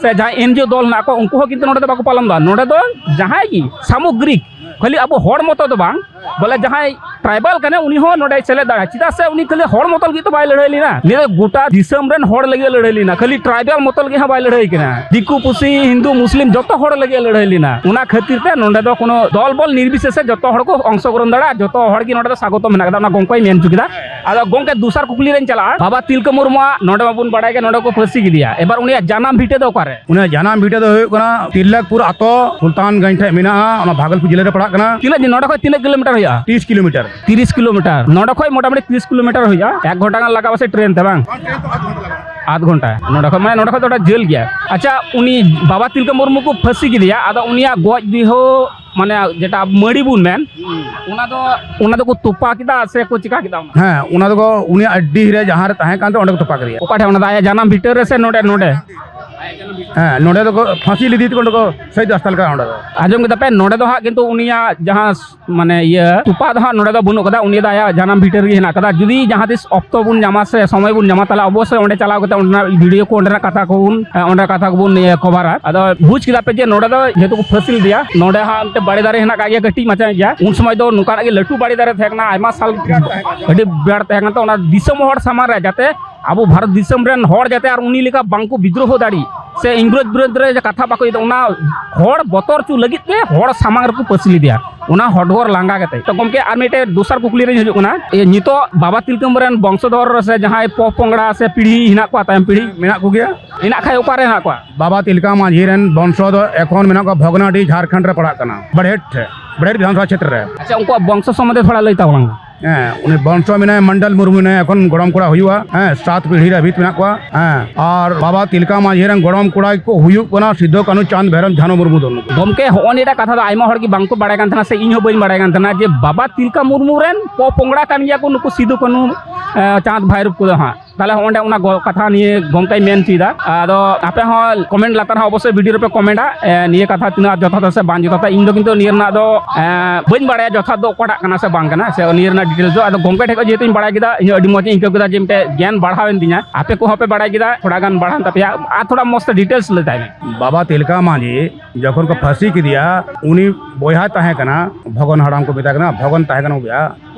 ᱥᱮ ᱡᱟᱦᱟᱸᱭ ᱮᱱᱡᱤᱳ ᱫᱚᱞ ᱦᱮᱱᱟᱜ ᱠᱚᱣᱟ, ᱩᱱᱠᱩ ᱦᱚᱸ ᱠᱤᱱᱛᱩ ᱱᱚᱰᱮ ᱫᱚ ᱵᱟᱠᱚ ᱯᱟᱞᱚᱱ ᱮᱫᱟ᱾ ᱱᱚᱰᱮ ᱫᱚ ᱡᱟᱦᱟᱸᱭ ᱜᱮ ᱥᱟᱢᱚᱜᱽᱨᱤᱠ, ᱠᱷᱟᱹᱞᱤ ᱟᱵᱚ ᱦᱚᱲ ᱢᱚᱛᱚ ᱫᱚ ᱵᱟᱝ, ᱵᱚᱞᱮ ᱡᱟᱦᱟᱸᱭ ᱴᱨᱟᱭᱵᱟᱞ ᱠᱟᱱᱟᱭ, ᱩᱱᱤ ᱦᱚᱸ ᱱᱚᱰᱮᱭ ᱥᱮᱞᱮᱫ ᱫᱟᱲᱮᱭᱟᱜᱼᱟ᱾ ᱪᱮᱫᱟᱜ ᱥᱮ ᱩᱱᱤ ᱠᱷᱟᱹᱞᱤ ᱦᱚᱲ ᱢᱚᱛᱚ ᱞᱟᱹᱜᱤᱫ ᱫᱚ ᱵᱟᱭ ᱞᱟᱹᱲᱦᱟᱹᱭ ᱞᱮᱱᱟ, ᱩᱱᱤ ᱫᱚ ᱜᱚᱴᱟ ᱫᱤᱥᱚᱢ ᱨᱮᱱ ᱦᱚᱲ ᱞᱟᱹᱜᱤᱫ ᱮ ᱞᱟᱹᱲᱦᱟᱹᱭ ᱞᱮᱱᱟ, ᱠᱷᱟᱹᱞᱤ ᱴᱨᱟᱭᱵᱟᱞ ᱢᱚᱛᱚ ᱞᱟᱹᱜᱤᱫ ᱦᱚᱸ ᱵᱟᱭ ᱞᱟᱹᱲᱦᱟᱹᱭ ᱠᱟᱱᱟ᱾ ᱫᱤᱠᱩ ᱯᱩᱥᱤ, ᱦᱤᱱᱫᱩ ᱢᱩᱥᱞᱤᱢ ᱡᱚᱛᱚ ᱦᱚᱲ ᱞᱟᱹᱜᱤᱫ ᱮ ᱞᱟᱹᱲᱦᱟᱹᱭ ᱞᱮᱱᱟ᱾ ᱚᱱᱟ ᱠᱷᱟᱹᱛᱤᱨ ᱛᱮ ᱱᱚᱰᱮ ᱫᱚ ᱠᱳᱱᱳ ᱫᱚᱞ ᱵᱚᱞ ᱱᱤᱨᱵᱤᱥᱮᱥᱮ ᱡᱚᱛᱚ ᱦᱚᱲ ᱠᱚ ᱚᱝᱥᱚᱜᱨᱚᱦᱚᱱ ᱫᱟᱲᱮᱭᱟᱜᱼᱟ, ᱡᱚᱛᱚ ᱦᱚᱲ ᱜᱮ ᱱᱚᱰᱮ ᱫᱚ ᱥᱟᱜᱚᱛᱚ ᱢᱮᱱᱟᱜ ᱟᱠᱟᱫᱟ, ᱚᱱᱟ ᱜᱚᱢᱠᱮᱭ ᱢᱮᱱ ᱦᱚᱪᱚ ᱠᱮᱫᱟ᱾ ᱟᱫᱚ ᱜᱚᱢᱠᱮ ᱫᱚᱥᱟᱨ ᱠᱩᱠᱞᱤ ᱨᱮᱧ ᱪᱟᱞᱟᱜᱼᱟ, ᱵᱟᱵᱟ ᱛᱤᱞᱠᱟᱹ ᱢᱩᱨᱢᱩᱣᱟᱜ ᱱᱚᱰᱮ ᱢᱟᱵᱚᱱ ᱵᱟᱲᱟᱭ ᱜᱮ, ᱱᱚᱰᱮ ᱠᱚ ᱯᱷᱟᱹᱥᱤ ᱠᱮᱫᱮᱭᱟ, ᱮᱵᱟᱨ ᱩᱱᱤᱭᱟᱜ ᱡᱟᱱᱟᱢ ᱵᱷᱤᱴᱟᱹ ᱫᱚ ᱚᱠᱟᱨᱮ? ᱩᱱᱤᱭᱟᱜ ᱡᱟᱱᱟᱢ ᱵᱷᱤᱴᱟᱹ ᱫᱚ ᱦᱩᱭᱩᱜ ᱠᱟᱱᱟ ᱛᱤᱞᱞᱟᱠᱯᱩᱨ ᱟᱛᱳ, ᱥᱩᱞᱛᱟᱱᱜᱚᱸᱡᱽ ᱴᱷᱮᱡ ᱢᱮᱱᱟᱜᱼᱟ, ᱚᱱᱟ ᱵᱷᱟᱜᱚᱞᱯᱩᱨ ᱡᱮᱞᱟ ᱨᱮ ᱯᱟᱲᱟᱜ ᱠᱟᱱᱟ᱾ ᱛᱤᱱᱟᱹᱜ ᱫᱤᱱ ᱱᱚᱰᱮ ᱠᱷᱚᱡ ᱛᱤᱱᱟᱹᱜ ᱠᱤᱞᱳᱢᱤᱴᱟᱨ ᱦᱩᱭᱩᱜᱼᱟ? ᱛᱤᱨᱤᱥ ᱠᱤᱞᱳᱢᱤᱴᱟᱨ᱾ ᱛᱤᱨᱤᱥ ᱠᱤᱞᱳᱢᱤᱴᱟᱨ, ᱱᱚᱰᱮ ᱠᱷᱚᱡ ᱢᱚᱴᱟᱢᱩᱴᱤ ᱛᱤᱨᱤᱥ ᱠᱤᱞᱳᱢᱤᱴᱟᱨ ᱦᱩᱭᱩᱜᱼᱟ᱾ ᱮᱠ ᱜᱷᱚᱱᱴᱟ ᱜᱟᱱ ᱞᱟᱜᱟᱜᱼᱟ ᱯᱟᱥᱮᱡ ᱴᱨᱮᱱ ᱛᱮ, ᱵᱟᱝ? ᱟᱫᱷ ᱜᱷᱚᱱᱴᱟ᱾ ᱱᱚᱰᱮ ᱠᱷᱚᱡ, ᱢᱟᱱᱮ, ᱱᱚᱰᱮ ᱠᱷᱚᱡ ᱫᱚ ᱟᱹᱰᱤ ᱡᱷᱟᱹᱞ ᱜᱮᱭᱟ᱾ ᱟᱪᱪᱷᱟ, ᱩᱱᱤ ᱵᱟᱵᱟ ᱛᱤᱞᱠᱟᱹ ᱢᱩᱨᱢᱩ ᱠᱚ ᱯᱷᱟᱹᱥᱤ ᱠᱮᱫᱮᱭᱟ, ᱟᱫᱚ ᱩᱱᱤᱭᱟᱜ ᱜᱚᱡ ᱫᱮᱦᱚ, ᱢᱟᱱᱮ, ᱡᱮᱴᱟ ᱢᱟᱹᱲᱤ ᱵᱚᱱ ᱢᱮᱱ, ᱚᱱᱟ ᱫᱚ, ᱚᱱᱟ ᱫᱚᱠᱚ ᱛᱚᱯᱟ ᱠᱮᱫᱟ ᱥᱮ ᱠᱚ ᱪᱤᱠᱟ ᱠᱮᱫᱟ ᱚᱱᱟ? ᱦᱮᱸ, ᱚᱱᱟ ᱫᱚᱠᱚ, ᱩᱱᱤᱭᱟᱜ ᱰᱤᱦ ᱨᱮ ᱡᱟᱦᱟᱸ ᱨᱮ ᱛᱟᱦᱮᱸ ᱠᱟᱱ ᱛᱟᱦᱮᱸ, ᱚᱸᱰᱮ ᱠᱚ ᱛᱚᱯᱟ ᱠᱮᱫᱮᱭᱟ᱾ ᱚᱠᱟ ᱴᱷᱮᱱ? ᱚᱱᱟ ᱫᱚ ᱟᱭᱟᱜ ᱡᱟᱱᱟᱢ ᱵᱷᱤᱴᱟᱹ ᱨᱮ ᱥᱮ ᱱᱚᱰᱮ, ᱱᱚᱰᱮ? ᱦᱮᱸ, ᱱᱚᱰᱮ ᱫᱚᱠᱚ ᱯᱷᱟᱸᱥᱤ ᱞᱮᱫᱮ ᱛᱮᱠᱚ ᱚᱸᱰᱮ ᱠᱚ ᱥᱚᱦᱤᱫ ᱦᱟᱥᱯᱟᱛᱟᱞ ᱠᱟᱱᱟ ᱚᱸᱰᱮ ᱫᱚ᱾ ᱟᱸᱡᱚᱢ ᱠᱮᱫᱟ ᱯᱮ, ᱱᱚᱰᱮ ᱫᱚ ᱦᱟᱸᱜ ᱠᱤᱱᱛᱩ ᱩᱱᱤᱭᱟᱜ ᱡᱟᱦᱟᱸ ᱢᱟᱱᱮ, ᱤᱭᱟᱹ, ᱛᱚᱯᱟ ᱫᱚ ᱦᱟᱸᱜ ᱱᱚᱰᱮ ᱫᱚ ᱵᱟᱹᱱᱩᱜ ᱠᱟᱫᱟ, ᱩᱱᱤ ᱫᱚ ᱟᱭᱟᱜ ᱡᱟᱱᱟᱢ ᱵᱷᱤᱴᱟᱹ ᱨᱮᱜᱮ ᱦᱮᱱᱟᱜ ᱠᱟᱫᱟ᱾ ᱡᱩᱫᱤ ᱡᱟᱦᱟᱸ ᱛᱤᱥ ᱚᱠᱛᱚ ᱵᱚᱱ ᱧᱟᱢᱟ ᱥᱮ ᱥᱚᱢᱚᱭ ᱵᱚᱱ ᱧᱟᱢᱟ, ᱛᱟᱦᱞᱮ ᱚᱵᱚᱥᱥᱳᱭ ᱚᱸᱰᱮ ᱪᱟᱞᱟᱣ ᱠᱟᱛᱮ ᱚᱸᱰᱮᱱᱟᱜ ᱵᱷᱤᱰᱤᱭᱳ ᱠᱚ, ᱚᱸᱰᱮᱱᱟᱜ ᱠᱟᱛᱷᱟ ᱠᱚᱵᱚᱱ, ᱮ, ᱚᱸᱰᱮ ᱠᱟᱛᱷᱟ ᱠᱚᱵᱚᱱ, ᱤᱭᱟᱹ, ᱠᱚᱵᱷᱟᱨᱟ᱾ ᱟᱫᱚ ᱵᱩᱡᱽ ᱠᱮᱫᱟ ᱯᱮ ᱡᱮ ᱱᱚᱰᱮ ᱫᱚ ᱡᱮᱦᱮᱛᱩ ᱠᱚ ᱯᱷᱟᱹᱥᱤ ᱞᱮᱫᱮᱭᱟ, ᱱᱚᱰᱮ ᱦᱟᱸᱜ ᱢᱤᱫᱴᱮᱱ ᱵᱟᱲᱮ ᱫᱟᱨᱮ ᱦᱮᱱᱟᱜ ᱠᱟᱜ ᱜᱮᱭᱟ ᱠᱟᱹᱴᱤᱡ ᱢᱟᱪᱷᱟ ᱜᱮᱭᱟ, ᱩᱱ ᱥᱚᱢᱚᱭ ᱫᱚ ᱱᱚᱝᱠᱟᱱᱟᱜ ᱜᱮ ᱞᱟᱹᱴᱩ ᱵᱟᱲᱮ ᱫᱟᱨᱮ ᱛᱟᱦᱮᱸ ᱠᱟᱱᱟ, ᱟᱭᱢᱟ ᱥᱟᱞ ᱟᱹᱰᱤ ᱵᱤᱨᱟᱴ ᱛᱟᱦᱮᱸ ᱠᱟᱱᱟ᱾ ᱛᱚ ᱚᱱᱟ ᱫᱤᱥᱚᱢ ᱦᱚᱲ ᱥᱟᱢᱟᱝ ᱨᱮ ᱡᱟᱛᱮ ᱟᱵᱚ ᱵᱷᱟᱨᱚᱛ ᱫᱤᱥᱚᱢ ᱨᱮᱱ ᱦᱚᱲ ᱡᱟᱛᱮ ᱟᱨ ᱩᱱᱤ ᱞᱮᱠᱟ ᱵᱟᱝᱠᱚ ᱵᱤᱫᱽᱨᱳᱦᱚ ᱫᱟᱲᱮᱜ ᱥᱮ ᱤᱝᱨᱮᱡᱽ ᱵᱤᱨᱩᱫᱽ ᱨᱮ ᱡᱮ ᱠᱟᱛᱷᱟ ᱵᱟᱠᱚ ᱤᱭᱟᱹ, ᱚᱱᱟ ᱦᱚᱲ ᱵᱚᱛᱚᱨ ᱦᱚᱪᱚ ᱞᱟᱹᱜᱤᱫ ᱛᱮ ᱦᱚᱲ ᱥᱟᱢᱟᱝ ᱨᱮᱠᱚ ᱯᱟᱹᱥᱤ ᱞᱮᱫᱮᱭᱟ, ᱚᱱᱟ ᱦᱚᱰᱜᱚᱨ ᱞᱟᱸᱜᱟ ᱠᱟᱛᱮ᱾ ᱛᱚ ᱜᱚᱢᱠᱮ, ᱟᱨ ᱢᱤᱫᱴᱮᱡ ᱫᱚᱥᱟᱨ ᱠᱩᱠᱞᱤ ᱨᱮᱧ ᱦᱤᱡᱩᱜ ᱠᱟᱱᱟ, ᱤᱭᱟᱹ, ᱱᱤᱛᱚᱜ ᱵᱟᱵᱟ ᱛᱤᱞᱠᱟᱹ ᱢᱟᱹᱡᱷᱤ ᱨᱮᱱ ᱵᱚᱝᱥᱚᱫᱷᱚᱨ ᱥᱮ ᱡᱟᱦᱟᱸᱭ ᱯᱚ ᱯᱚᱝᱲᱟ ᱥᱮ ᱯᱤᱲᱦᱤ ᱦᱮᱱᱟᱜ ᱠᱚᱣᱟ, ᱛᱟᱭᱚᱢ ᱯᱤᱲᱦᱤ ᱢᱮᱱᱟᱜ ᱠᱚᱜᱮᱭᱟ᱾ ᱦᱮᱱᱟᱜ ᱠᱷᱟᱡ ᱚᱠᱟᱨᱮ ᱦᱮᱱᱟᱜ ᱠᱚᱣᱟ? ᱵᱟᱵᱟ ᱛᱤᱞᱠᱟᱹ ᱢᱟᱹᱡᱷᱤ ᱨᱮᱱ ᱵᱚᱝᱥᱚ ᱫᱚ ᱮᱠᱷᱚᱱ ᱢᱮᱱᱟᱜ ᱠᱚᱣᱟ ᱵᱷᱚᱜᱽᱱᱟᱰᱤ, ᱡᱷᱟᱲᱠᱷᱚᱸᱰ ᱨᱮ ᱯᱟᱲᱟᱜ ᱠᱟᱱᱟ, ᱵᱟᱲᱦᱮᱴ ᱴᱷᱮᱡ, ᱵᱟᱲᱦᱮᱴ ᱵᱤᱫᱷᱟᱱᱥᱚᱵᱷᱟ ᱠᱷᱮᱛᱨᱮ ᱨᱮ᱾ ᱟᱪᱪᱷᱟ, ᱩᱱᱠᱩᱣᱟᱜ ᱵᱚᱝᱥᱚ ᱥᱚᱢᱵᱚᱱᱫᱷᱮ ᱛᱷᱚᱲᱟ ᱞᱟᱹᱭ ᱛᱟᱵᱚᱱ ᱢᱮ᱾ ᱦᱮᱸ, ᱩᱱᱤ ᱵᱚᱝᱥᱚ ᱢᱮᱱᱟᱭᱟ, ᱢᱚᱱᱰᱚᱞ ᱢᱩᱨᱢᱩ ᱢᱮᱱᱟᱭᱟ, ᱮᱠᱷᱚᱱ ᱜᱚᱲᱚᱢ ᱠᱚᱲᱟ ᱦᱩᱭᱩᱜᱼᱟ᱾ ᱦᱮᱸ, ᱥᱟᱛ ᱯᱤᱲᱦᱤ ᱨᱮ ᱦᱟᱹᱵᱤᱡ ᱢᱮᱱᱟᱜ ᱠᱚᱣᱟ᱾ ᱦᱮᱸ, ᱟᱨ ᱵᱟᱵᱟ ᱛᱤᱞᱠᱟᱹ ᱢᱟᱹᱡᱷᱤ ᱨᱮᱱ ᱜᱚᱲᱚᱢ ᱠᱚᱲᱟ ᱜᱮᱠᱚ ᱦᱩᱭᱩᱜ ᱠᱟᱱᱟ ᱥᱤᱫᱩ, ᱠᱟᱹᱱᱦᱩ, ᱪᱟᱸᱫᱽ, ᱵᱷᱟᱭᱨᱚ, ᱡᱷᱟᱱᱚ ᱢᱩᱨᱢᱩ ᱫᱚ ᱱᱩᱠᱩ᱾ ᱜᱚᱢᱠᱮ, ᱦᱚᱸᱜᱼᱚ ᱱᱤᱭᱟᱹᱴᱟᱜ ᱠᱟᱛᱷᱟ ᱫᱚ ᱟᱭᱢᱟ ᱦᱚᱲ ᱜᱮ ᱵᱟᱝᱠᱚ ᱵᱟᱲᱟᱭ ᱠᱟᱱ ᱛᱟᱦᱮᱱᱟ, ᱥᱮ ᱤᱧ ᱦᱚᱸ ᱵᱟᱹᱧ ᱵᱟᱲᱟᱭ ᱠᱟᱱ ᱛᱟᱦᱮᱱᱟ, ᱡᱮ ᱵᱟᱵᱟ ᱛᱤᱞᱠᱟᱹ ᱢᱩᱨᱢᱩ ᱨᱮᱱ ᱯᱚ ᱯᱚᱝᱲᱟ ᱠᱟᱱ ᱜᱮᱭᱟ ᱠᱚ ᱱᱩᱠᱩ ᱥᱤᱫᱩ, ᱠᱟᱹᱱᱦᱩ, ᱮ, ᱪᱟᱸᱫᱽ, ᱵᱷᱟᱭᱨᱚᱵ ᱠᱚᱫᱚ ᱦᱟᱸᱜ᱾ ᱛᱟᱦᱞᱮ ᱦᱚᱸᱜᱼᱚ ᱱᱚᱸᱰᱮ ᱚᱱᱟ ᱜᱚ-, ᱠᱟᱛᱷᱟ ᱱᱤᱭᱮ ᱜᱚᱢᱠᱮᱭ ᱢᱮᱱ ᱦᱚᱪᱚᱭᱮᱫᱟ᱾ ᱟᱫᱚ ᱟᱯᱮ ᱦᱚᱸ ᱠᱚᱢᱮᱱᱴ ᱞᱟᱛᱟᱨ ᱦᱚᱸ ᱚᱵᱚᱥᱥᱳᱭ ᱵᱷᱤᱰᱤᱭᱳ ᱨᱮᱯᱮ ᱠᱚᱢᱮᱱᱴᱟ, ᱮ, ᱱᱤᱭᱟᱹ ᱠᱟᱛᱷᱟ ᱛᱤᱱᱟᱹᱜ ᱡᱚᱛᱷᱟᱛᱟ ᱥᱮ ᱵᱟᱝ ᱡᱚᱛᱷᱟᱛᱟ᱾ ᱤᱧ ᱫᱚ ᱠᱤᱱᱛᱩ ᱱᱤᱭᱟᱹ ᱨᱮᱱᱟᱜ ᱫᱚ, ᱮ, ᱵᱟᱹᱧ ᱵᱟᱲᱟᱭᱟ ᱡᱚᱛᱷᱟᱛ ᱫᱚ ᱚᱠᱟᱴᱟᱜ ᱠᱟᱱᱟ ᱥᱮ ᱵᱟᱝ ᱠᱟᱱᱟ, ᱥᱮ ᱱᱤᱭᱟᱹ ᱨᱮᱱᱟᱜ ᱰᱤᱴᱮᱞᱥ ᱫᱚ᱾ ᱟᱫᱚ ᱜᱚᱢᱠᱮ ᱴᱷᱮᱡ ᱠᱷᱚᱡ ᱡᱮᱦᱮᱛᱩᱧ ᱵᱟᱲᱟᱭ ᱠᱮᱫᱟ, ᱤᱧ ᱦᱚᱸ ᱟᱹᱰᱤ ᱢᱚᱡᱽ ᱤᱧ ᱟᱹᱭᱠᱟᱹᱣ ᱠᱮᱫᱟ ᱡᱮ ᱢᱤᱫᱴᱮᱡ ᱜᱮᱭᱟᱱ ᱵᱟᱲᱦᱟᱣᱮᱱ ᱛᱤᱧᱟ᱾ ᱟᱯᱮ ᱠᱚᱦᱚᱸ ᱯᱮ ᱵᱟᱲᱟᱭ ᱠᱮᱫᱟ, ᱛᱷᱚᱲᱟ ᱜᱟᱱ ᱵᱟᱲᱦᱟᱣᱮᱱ ᱛᱟᱯᱮᱭᱟ᱾ ᱟᱨ ᱛᱷᱚᱲᱟ ᱢᱚᱡᱽ ᱛᱮ ᱰᱤᱴᱮᱞᱥ ᱞᱟᱹᱭ ᱛᱟᱭ ᱢᱮ᱾ ᱵᱟᱵᱟ ᱛᱤᱞᱠᱟ ᱢᱟᱹᱡᱷᱤ ᱡᱚᱠᱷᱚᱱ ᱠᱚ ᱯᱷᱟᱹᱥᱤ ᱠᱮᱫᱮᱭᱟ, ᱩᱱᱤ ᱵᱚᱭᱦᱟ ᱛᱟᱦᱮᱸ ᱠᱟᱱᱟ, ᱵᱷᱚᱜᱚᱱ ᱦᱟᱲᱟᱢ ᱠᱚ ᱢᱮᱛᱟᱭ ᱠᱟᱱᱟ, ᱵᱷᱚᱜᱚᱱ ᱛᱟᱦᱮᱸ ᱠᱟᱱᱟ ᱩᱱᱤᱭᱟᱜ᱾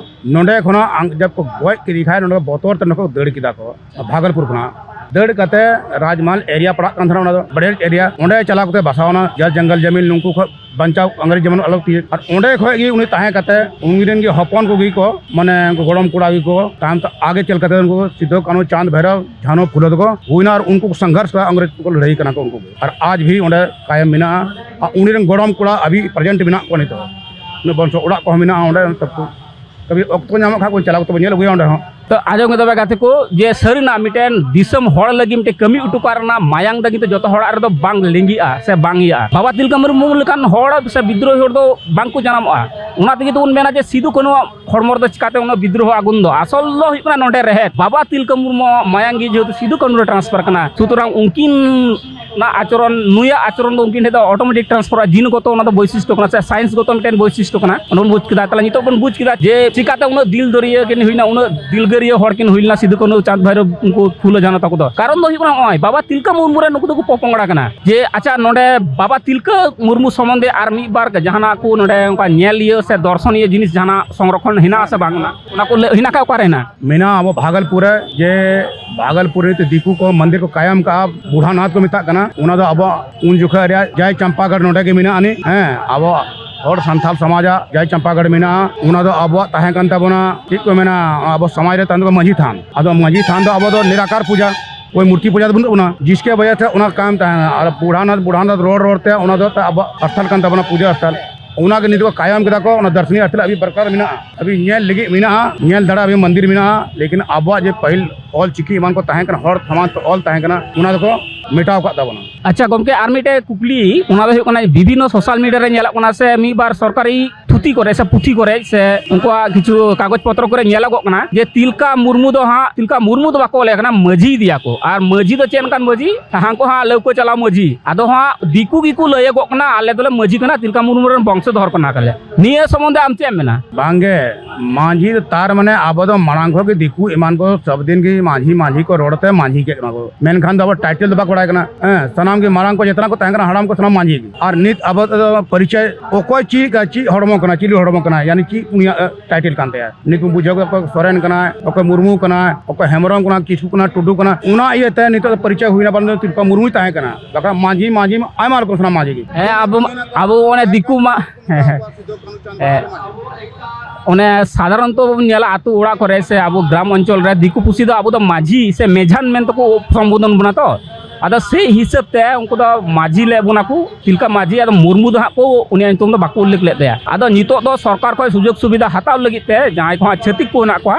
ᱱᱚᱰᱮ ᱠᱷᱚᱱᱟᱜ ᱟᱝ-, ᱡᱚᱵ ᱠᱚ ᱜᱚᱡ ᱠᱮᱫᱮ ᱠᱷᱟᱡ, ᱱᱚᱰᱮ ᱵᱚᱛᱚᱨ ᱛᱮ ᱱᱚᱰᱮ ᱠᱚ ᱫᱟᱹᱲ ᱠᱮᱫᱟ ᱠᱚ ᱵᱷᱟᱜᱚᱞᱯᱩᱨ ᱠᱷᱚᱱᱟᱜ᱾ ᱫᱟᱹᱲ ᱠᱟᱛᱮ ᱨᱟᱡᱽᱢᱟᱞ ᱮᱨᱤᱭᱟ ᱯᱟᱲᱟᱜ ᱠᱟᱱ ᱛᱟᱦᱮᱱᱟ, ᱚᱱᱟ ᱫᱚ ᱵᱟᱰᱮᱨ ᱮᱨᱤᱭᱟ, ᱚᱸᱰᱮ ᱪᱟᱞᱟᱣ ᱠᱟᱛᱮ ᱵᱟᱥᱟᱣ ᱮᱱᱟ, ᱡᱟᱨ ᱡᱚᱝᱜᱚᱞ ᱡᱟᱢᱤᱱ ᱱᱩᱠᱩ ᱠᱷᱚᱡ ᱵᱟᱧᱪᱟᱣ ᱤᱝᱨᱮᱡᱽ ᱡᱮᱢᱚᱱ ᱟᱞᱚ ᱛᱤᱭᱟᱹᱜ᱾ ᱟᱨ ᱚᱸᱰᱮ ᱠᱷᱚᱡ ᱜᱮ ᱩᱱᱤ ᱛᱟᱦᱮᱸ ᱠᱟᱛᱮ ᱩᱱᱤ ᱨᱮᱱ ᱜᱮ ᱦᱚᱯᱚᱱ ᱠᱚᱜᱮ ᱠᱚ, ᱢᱟᱱᱮ ᱩᱱᱠᱩ ᱜᱚᱲᱚᱢ ᱠᱚᱲᱟ ᱜᱮ ᱠᱚ ᱛᱟᱭᱚᱢ ᱛᱮ ᱟᱜᱮ ᱪᱮᱫ ᱞᱮᱠᱟᱛᱮ ᱩᱱᱠᱩ ᱥᱤᱫᱩ, ᱠᱟᱹᱱᱦᱩ, ᱪᱟᱸᱫᱽ, ᱵᱷᱟᱭᱨᱚᱵ, ᱡᱷᱟᱱᱚ, ᱯᱷᱩᱞᱳ ᱛᱟᱠᱚ ᱦᱩᱭᱱᱟ᱾ ᱟᱨ ᱩᱱᱠᱩ ᱠᱚ ᱥᱚᱝᱜᱷᱚᱨᱥ ᱠᱟᱜᱼᱟ, ᱤᱝᱨᱮᱡᱽ ᱠᱚ ᱞᱟᱹᱲᱦᱟᱹᱭ ᱠᱟᱱᱟ ᱠᱚ ᱩᱱᱠᱩ ᱜᱮ᱾ ᱟᱨ ᱟᱡ ᱵᱷᱤ ᱚᱸᱰᱮ ᱠᱟᱭᱮᱢ ᱢᱮᱱᱟᱜᱼᱟ᱾ ᱟᱨ ᱩᱱᱤ ᱨᱮᱱ ᱜᱚᱲᱚᱢ ᱠᱚᱲᱟ ᱟᱵᱷᱤ ᱯᱨᱮᱡᱮᱱᱴ ᱢᱮᱱᱟᱜ ᱠᱚᱣᱟ ᱱᱤᱛᱚᱜ᱾ ᱩᱱᱟᱹᱜ ᱵᱚᱝᱥᱚ ᱚᱲᱟᱜ ᱠᱚᱦᱚᱸ ᱢᱮᱱᱟᱜᱼᱟ ᱚᱸᱰᱮ᱾ ᱛᱟᱠᱚ ᱠᱟᱹᱵᱷᱤ ᱚᱠᱛᱚ ᱧᱟᱢᱚᱜ ᱠᱷᱟᱡ ᱵᱚᱱ ᱪᱟᱞᱟᱣ ᱠᱟᱛᱮ ᱵᱚᱱ ᱧᱮᱞ ᱟᱹᱜᱩᱭᱟ ᱚᱸᱰᱮ ᱦᱚᱸ᱾ ᱛᱚ ᱟᱸᱡᱚᱢ ᱠᱮᱫᱟ ᱯᱮ ᱜᱟᱛᱮ ᱠᱚ, ᱡᱮ ᱥᱟᱹᱨᱤᱱᱟᱜ ᱢᱤᱫᱴᱮᱱ ᱫᱤᱥᱚᱢ ᱦᱚᱲ ᱞᱟᱹᱜᱤᱫ ᱢᱤᱫᱴᱮᱱ ᱠᱟᱹᱢᱤ ᱦᱚᱴᱚ ᱠᱟᱜ ᱨᱮᱱᱟᱜ ᱢᱟᱭᱟᱝ ᱫᱟᱜᱤ ᱫᱚ ᱡᱚᱛᱚ ᱦᱚᱲᱟᱜ ᱨᱮᱫᱚ ᱵᱟᱝ ᱞᱤᱸᱜᱤᱜᱼᱟ ᱥᱮ ᱵᱟᱝ ᱤᱭᱟᱹᱜᱼᱟ᱾ ᱵᱟᱵᱟ ᱛᱤᱞᱠᱟᱹ ᱢᱩᱨᱢᱩ ᱞᱮᱠᱟᱱ ᱦᱚᱲ ᱥᱮ ᱵᱤᱫᱽᱨᱳᱦᱤ ᱦᱚᱲ ᱫᱚ ᱵᱟᱝ ᱠᱚ ᱡᱟᱱᱟᱢᱚᱜᱼᱟ᱾ ᱚᱱᱟ ᱛᱮᱜᱮ ᱛᱚᱵᱚᱱ ᱢᱮᱱᱟ ᱡᱮ ᱥᱤᱫᱩ ᱠᱟᱹᱱᱩᱣᱟᱜ ᱦᱚᱲᱢᱚ ᱨᱮᱫᱚ ᱪᱤᱠᱟᱛᱮ ᱩᱱᱟᱹᱜ ᱵᱤᱫᱽᱨᱳᱦᱚ ᱟᱜᱩᱱ ᱫᱚ? ᱟᱥᱚᱞ ᱫᱚ ᱦᱩᱭᱩᱜ ᱠᱟᱱᱟ ᱱᱚᱰᱮ ᱨᱮᱦᱮᱫ᱾ ᱵᱟᱵᱟ ᱛᱤᱞᱠᱟᱹ ᱢᱩᱨᱢᱩᱣᱟᱜ ᱢᱟᱭᱟᱝ ᱜᱮ ᱡᱮᱦᱮᱛᱩ ᱥᱤᱫᱩ ᱠᱟᱹᱱᱩ ᱨᱮ ᱴᱨᱟᱱᱥᱯᱷᱟᱨ ᱠᱟᱱᱟ, ᱥᱩᱛᱚᱨᱟᱝ ᱩᱱᱠᱤᱱ ᱚᱱᱟ ᱟᱪᱚᱨᱚᱱ, ᱱᱩᱭᱟᱜ ᱟᱪᱚᱨᱚᱱ ᱫᱚ ᱩᱱᱠᱤᱱ ᱴᱷᱮᱱ ᱫᱚ ᱚᱴᱳᱢᱮᱴᱤᱠ ᱴᱨᱟᱱᱥᱯᱷᱟᱨᱚᱜᱼᱟ, ᱡᱤᱱ ᱜᱚᱛᱚ ᱚᱱᱟ ᱫᱚ ᱵᱳᱭᱥᱤᱥᱴᱚ ᱠᱟᱱᱟ ᱥᱮ ᱥᱟᱭᱮᱱᱥ ᱜᱚᱛᱚ ᱢᱤᱫᱴᱮᱱ ᱵᱳᱭᱥᱤᱥᱴᱚ ᱠᱟᱱᱟ᱾ ᱚᱱᱟ ᱵᱚᱱ ᱵᱩᱡᱽ ᱠᱮᱫᱟ᱾ ᱛᱟᱦᱞᱮ ᱱᱤᱛᱚᱜ ᱵᱚᱱ ᱵᱩᱡᱽ ᱠᱮᱫᱟ ᱡᱮ ᱪᱤᱠᱟᱛᱮ ᱩᱱᱟᱹᱜ ᱫᱤᱞ ᱫᱚᱨᱤᱭᱟᱹ ᱠᱤᱱ ᱦᱩᱭᱱᱟ, ᱩᱱᱟᱹᱜ ᱫᱤᱞᱜᱟᱹᱨᱤᱭᱟᱹ ᱦᱚᱲ ᱠᱤᱱ ᱦᱩᱭ ᱞᱮᱱᱟ ᱥᱤᱫᱩ ᱠᱟᱹᱱᱦᱩ, ᱪᱟᱸᱫᱽ ᱵᱷᱟᱭᱨᱚ, ᱩᱱᱠᱩ ᱯᱷᱩᱞᱳ ᱡᱷᱟᱱᱚ ᱛᱟᱠᱚ ᱫᱚ᱾ ᱠᱟᱨᱚᱱ ᱫᱚ ᱦᱩᱭᱩᱜ ᱠᱟᱱᱟ ᱱᱚᱜᱼᱚᱭ ᱵᱟᱵᱟ ᱛᱤᱞᱠᱟᱹ ᱢᱩᱨᱢᱩ ᱨᱮᱱ ᱱᱩᱠᱩ ᱫᱚᱠᱚ ᱯᱚᱯᱚᱝᱲᱟ ᱠᱟᱱᱟ᱾ ᱡᱮ ᱟᱪᱪᱷᱟ, ᱱᱚᱰᱮ ᱵᱟᱵᱟ ᱛᱤᱞᱠᱟᱹ ᱢᱩᱨᱢᱩ ᱥᱚᱢᱵᱚᱱᱫᱷᱮ ᱟᱨ ᱢᱤᱫ ᱵᱟᱨ ᱡᱟᱦᱟᱱᱟᱜ ᱠᱚ ᱱᱚᱰᱮ ᱚᱱᱠᱟ ᱧᱮᱞᱤᱭᱟᱹ ᱥᱮ ᱫᱚᱨᱥᱚᱱᱤᱭᱟᱹ ᱡᱤᱱᱤᱥ ᱡᱟᱦᱟᱱᱟᱜ ᱥᱚᱝᱨᱚᱠᱷᱚᱱ ᱦᱮᱱᱟᱜᱼᱟ ᱥᱮ ᱵᱟᱝ, ᱚᱱᱟ, ᱚᱱᱟ ᱠᱚ ᱞᱟᱹ-, ᱦᱮᱱᱟᱜ ᱠᱷᱟᱡ ᱚᱠᱟᱨᱮ ᱦᱮᱱᱟᱜᱼᱟ? ᱢᱮᱱᱟᱜᱼᱟ ᱟᱵᱚ ᱵᱷᱟᱜᱚᱞᱯᱩᱨ ᱨᱮ, ᱡᱮ ᱵᱷᱟᱜᱚᱞᱯᱩᱨ ᱨᱮ ᱫᱤᱠᱩ ᱠᱚ ᱢᱚᱱᱫᱤᱨ ᱠᱚ ᱠᱟᱭᱟᱢ ᱠᱟᱜᱼᱟ, ᱵᱩᱰᱷᱟᱱᱟᱛᱷ ᱠᱚ ᱢᱮᱛᱟᱜ ᱠᱟᱱᱟ᱾ ᱚᱱᱟ ᱫᱚ ᱟᱵᱚᱣᱟᱜ ᱩᱱ ᱡᱚᱠᱷᱚᱱ ᱨᱮᱭᱟᱜ ᱡᱟᱭ ᱪᱟᱢᱯᱟᱜᱟᱲ ᱱᱚᱰᱮ ᱜᱮ ᱢᱮᱱᱟᱜ ᱟᱹᱱᱤᱡ᱾ ᱦᱮᱸ, ᱟᱵᱚᱣᱟᱜ ᱦᱚᱲ ᱥᱟᱱᱛᱟᱞ ᱥᱚᱢᱟᱡᱟᱜ ᱡᱟᱭ ᱪᱟᱢᱯᱟᱜᱟᱲ ᱢᱮᱱᱟᱜᱼᱟ, ᱚᱱᱟ ᱫᱚ ᱟᱵᱚᱣᱟᱜ ᱛᱟᱦᱮᱸ ᱠᱟᱱ ᱛᱟᱵᱚᱱᱟ, ᱪᱮᱫ ᱠᱚ ᱢᱮᱱᱟ, ᱟᱵᱚ ᱥᱚᱢᱟᱡᱽ ᱨᱮ ᱛᱟᱦᱮᱸ ᱠᱟᱱᱟ ᱢᱟᱹᱡᱷᱤ ᱛᱷᱟᱱ᱾ ᱟᱫᱚ ᱢᱟᱹᱡᱷᱤ ᱛᱷᱟᱱ ᱫᱚ ᱟᱵᱚ ᱫᱚ ᱱᱤᱨᱟᱠᱟᱨ ᱯᱩᱡᱟ, ᱠᱳᱭ ᱢᱩᱨᱛᱤ ᱯᱩᱡᱟ ᱫᱚ ᱵᱟᱹᱱᱩᱜ ᱛᱟᱵᱚᱱᱟ, ᱡᱤᱥᱠᱮ ᱵᱚᱡᱟ ᱥᱮ ᱚᱱᱟ ᱠᱟᱭᱟᱢ ᱛᱟᱦᱮᱸ ᱠᱟᱱᱟ᱾ ᱟᱨ ᱵᱩᱰᱷᱟᱱᱟᱛᱷ, ᱵᱩᱰᱷᱟᱱᱟᱛᱷ ᱨᱚᱲ ᱨᱚᱲ ᱛᱮ ᱚᱱᱟ ᱫᱚ ᱟᱵᱚᱣᱟᱜ ᱥᱛᱷᱟᱱ ᱠᱟᱱ ᱛᱟᱵᱚᱱᱟ, ᱯᱩᱡᱟ ᱥᱛᱷᱟᱱ᱾ ᱚᱱᱟ ᱜᱮ ᱱᱤᱛ ᱫᱚ ᱠᱟᱭᱟᱢ ᱠᱮᱫᱟ ᱠᱚ, ᱚᱱᱟ ᱫᱚᱨᱥᱚᱱᱤᱭ ᱥᱛᱷᱟᱱ ᱟᱹᱰᱤ ᱵᱚᱨᱠᱟᱨ ᱢᱮᱱᱟᱜᱼᱟ᱾ ᱟᱹᱵᱤᱱ ᱧᱮᱞ ᱞᱟᱹᱜᱤᱫ ᱢᱮᱱᱟᱜᱼᱟ, ᱧᱮᱞ ᱫᱟᱲᱮᱭᱟᱜ ᱟᱹᱵᱤᱱ ᱢᱚᱱᱫᱤᱨ ᱢᱮᱱᱟᱜᱼᱟ, ᱞᱮᱠᱤᱱ ᱟᱵᱚᱣᱟᱜ ᱡᱮ ᱯᱟᱹᱦᱤᱞ ᱚᱞ ᱪᱤᱠᱤ ᱮᱢᱟᱱ ᱠᱚ ᱛᱟᱦᱮᱸ ᱠᱟᱱᱟ, ᱦᱚᱲ ᱥᱚᱢᱟᱡᱽ ᱛᱮ ᱚᱞ ᱛᱟᱦᱮᱸ ᱠᱟᱱᱟ, ᱚᱱᱟ ᱫᱚᱠᱚ ᱢᱮᱴᱟᱣ ᱟᱠᱟᱫ ᱛᱟᱵᱚᱱᱟ᱾ ᱟᱪᱪᱷᱟ ᱜᱚᱢᱠᱮ, ᱟᱨ ᱢᱤᱫᱴᱮᱡ ᱠᱩᱠᱞᱤ, ᱚᱱᱟ ᱫᱚ ᱦᱩᱭᱩᱜ ᱠᱟᱱᱟ ᱵᱤᱵᱷᱤᱱᱱᱚ ᱥᱳᱥᱟᱞ ᱢᱤᱰᱤᱭᱟ ᱨᱮ ᱧᱮᱞᱚᱜ ᱠᱟᱱᱟ ᱥᱮ ᱢᱤᱫ ᱵᱟᱨ ᱥᱚᱨᱠᱟᱨᱤ ᱛᱷᱩᱛᱤ ᱠᱚᱨᱮ ᱥᱮ ᱯᱩᱛᱷᱤ ᱠᱚᱨᱮ ᱥᱮ ᱩᱱᱠᱩᱣᱟᱜ ᱠᱤᱪᱷᱩ ᱠᱟᱜᱚᱡᱽ ᱯᱚᱛᱨᱚ ᱠᱚᱨᱮ ᱧᱮᱞᱚᱜᱚᱜ ᱠᱟᱱᱟ ᱡᱮ ᱛᱤᱞᱠᱟ ᱢᱩᱨᱢᱩ ᱫᱚ ᱦᱟᱸᱜ, ᱛᱤᱞᱠᱟ ᱢᱩᱨᱢᱩ ᱫᱚ ᱵᱟᱠᱚ ᱚᱞᱮ ᱠᱟᱱᱟ, ᱢᱟᱹᱡᱷᱤ ᱫᱮᱭᱟ ᱠᱚ᱾ ᱟᱨ ᱢᱟᱹᱡᱷᱤ ᱫᱚ ᱪᱮᱫ ᱞᱮᱠᱟᱱ ᱢᱟᱹᱡᱷᱤ? ᱦᱟᱱᱠᱩ ᱦᱟᱸᱜ ᱞᱟᱹᱣᱠᱟᱹ ᱪᱟᱞᱟᱣ ᱢᱟᱹᱡᱷᱤ᱾ ᱟᱫᱚ ᱦᱟᱸᱜ ᱫᱤᱠᱩ ᱜᱮᱠᱚ ᱞᱟᱹᱭᱟᱜᱚᱜ ᱠᱟᱱᱟ, ᱟᱞᱮ ᱫᱚᱞᱮ ᱢᱟᱹᱡᱷᱤ ᱠᱟᱱᱟ, ᱛᱤᱞᱠᱟ ᱢᱩᱨᱢᱩ ᱨᱮᱱ ᱵᱚᱝᱥᱚᱫᱷᱚᱨ ᱠᱟᱱᱟ ᱞᱮ᱾ ᱱᱤᱭᱟᱹ ᱥᱚᱢᱵᱚᱱᱫᱷᱮ ᱟᱢ ᱪᱮᱫ ᱮᱢ ᱢᱮᱱᱟ? ᱵᱟᱝᱜᱮ, ᱢᱟᱹᱡᱷᱤ ᱫᱚ ᱛᱟᱨ ᱢᱟᱱᱮ ᱟᱵᱚ ᱫᱚ ᱢᱟᱲᱟᱝ ᱠᱷᱚᱱ ᱜᱮ ᱫᱤᱠᱩ ᱮᱢᱟᱱ ᱠᱚ ᱥᱚᱵ ᱫᱤᱱ ᱜᱮ ᱢᱟᱹᱡᱷᱤ, ᱢᱟᱹᱡᱷᱤ ᱠᱚ ᱨᱚᱲ ᱛᱮ ᱢᱟᱹᱡᱷᱤ ᱠᱮᱫ ᱵᱚᱱᱟ ᱠᱚ, ᱢᱮᱱᱠᱷᱟᱱ ᱫᱚ ᱟᱵᱚ ᱴᱟᱭᱴᱮᱞ ᱫᱚ ᱵᱟᱠᱚ ᱵᱟᱲᱟᱭ ᱠᱟᱱᱟ᱾ ᱦᱮᱸ, ᱥᱟᱱᱟᱢ ᱜᱮ ᱢᱟᱲᱟᱝ ᱠᱚ ᱡᱮᱛᱱᱟ ᱠᱚ ᱛᱟᱦᱮᱸ ᱠᱟᱱᱟ ᱦᱟᱲᱟᱢ ᱠᱚ, ᱥᱟᱱᱟᱢ ᱢᱟᱹᱡᱷᱤ ᱜᱮ᱾ ᱟᱨ ᱱᱤᱛ ᱟᱵᱚ ᱫᱚ ᱯᱚᱨᱤᱪᱚᱭ ᱚᱠᱚᱭ ᱪᱮᱫ ᱞᱮᱠᱟ, ᱪᱮᱫ ᱦᱚᱲᱢᱚ ᱠᱟᱱᱟ, ᱪᱤᱞᱤ ᱦᱚᱲᱢᱚ ᱠᱟᱱᱟᱭ, ᱭᱟᱱᱤ ᱪᱮᱫ ᱩᱱᱤᱭᱟᱜ ᱴᱟᱭᱴᱮᱞ ᱠᱟᱱ ᱛᱟᱭᱟ᱾ ᱱᱤᱛ ᱵᱚᱱ ᱵᱩᱡᱷᱟᱹᱣ ᱠᱮᱫᱟ ᱚᱠᱚᱭ ᱥᱚᱨᱮᱱ ᱠᱟᱱᱟᱭ, ᱚᱠᱚᱭ ᱦᱮᱢᱵᱨᱚᱢ ᱠᱟᱱᱟ, ᱠᱤᱥᱠᱩ ᱠᱟᱱᱟ, ᱴᱩᱰᱩ ᱠᱟᱱᱟ, ᱚᱱᱟ ᱤᱭᱟᱹᱛᱮ ᱱᱤᱛᱚᱜ ᱫᱚ ᱯᱚᱨᱤᱪᱚᱭ ᱦᱩᱭᱱᱟ, ᱵᱟᱝ ᱫᱚ ᱛᱤᱞᱠᱟ ᱢᱩᱨᱢᱩᱭ ᱛᱟᱦᱮᱸ ᱠᱟᱱᱟ᱾ ᱵᱟᱠᱷᱟᱱ ᱢᱟᱹᱡᱷᱤ, ᱢᱟᱹᱡᱷᱤ ᱢᱟ ᱟᱭᱢᱟ ᱨᱚᱠᱚᱢ ᱥᱟᱱᱟ ᱢᱟᱹᱡᱷᱤ ᱜᱮ᱾ ᱦᱮᱸ, ᱟᱵᱚ ᱢᱟ, ᱟᱵᱚ ᱚᱱᱮ ᱫᱤᱠᱩ ᱢᱟ, ᱦᱮᱸ, ᱦᱮᱸ᱾ ᱦᱮᱸ᱾ ᱚᱱᱮ ᱥᱟᱫᱷᱟᱨᱚᱱᱛᱚ ᱵᱚᱱ ᱧᱮᱞᱟ, ᱟᱹᱛᱩ ᱚᱲᱟᱜ ᱠᱚᱨᱮ ᱥᱮ ᱟᱵᱚ ᱜᱨᱟᱢ ᱚᱧᱪᱚᱞ ᱨᱮ ᱫᱤᱠᱩ ᱯᱩᱥᱤ ᱫᱚ ᱟᱵᱚ ᱫᱚ ᱢᱟᱹᱡᱷᱤ ᱥᱮ ᱢᱮᱡᱷᱟᱱ ᱢᱮᱱᱛᱮ ᱠᱚ ᱥᱚᱢᱵᱳᱫᱷᱚᱱ ᱵᱚᱱᱟ ᱛᱚ᱾ ᱟᱫᱚ ᱥᱮᱭ ᱦᱤᱥᱟᱹᱵ ᱛᱮ ᱩᱱᱠᱩ ᱫᱚ ᱢᱟᱹᱡᱷᱤ ᱞᱮᱫ ᱵᱚᱱᱟ ᱠᱚ, ᱛᱤᱞᱠᱟ ᱢᱟᱹᱡᱷᱤ, ᱟᱫᱚ ᱢᱩᱨᱢᱩ ᱫᱚ ᱦᱟᱸᱜ ᱠᱚ ᱩᱱᱤᱭᱟᱜ ᱧᱩᱛᱩᱢ ᱫᱚ ᱵᱟᱠᱚ ᱩᱞᱞᱮᱠᱷ ᱞᱮᱫ ᱛᱟᱭᱟ᱾ ᱟᱫᱚ ᱱᱤᱛᱚᱜ ᱫᱚ ᱥᱚᱨᱠᱟᱨ ᱠᱷᱚᱱ ᱥᱩᱡᱳᱜᱽ ᱥᱩᱵᱤᱫᱷᱟ ᱦᱟᱛᱟᱣ ᱞᱟᱹᱜᱤᱫ ᱛᱮ ᱡᱟᱦᱟᱸᱭ ᱠᱚ ᱦᱟᱸᱜ ᱪᱷᱟᱹᱛᱤᱠ ᱠᱚ ᱦᱮᱱᱟᱜ ᱠᱚᱣᱟ,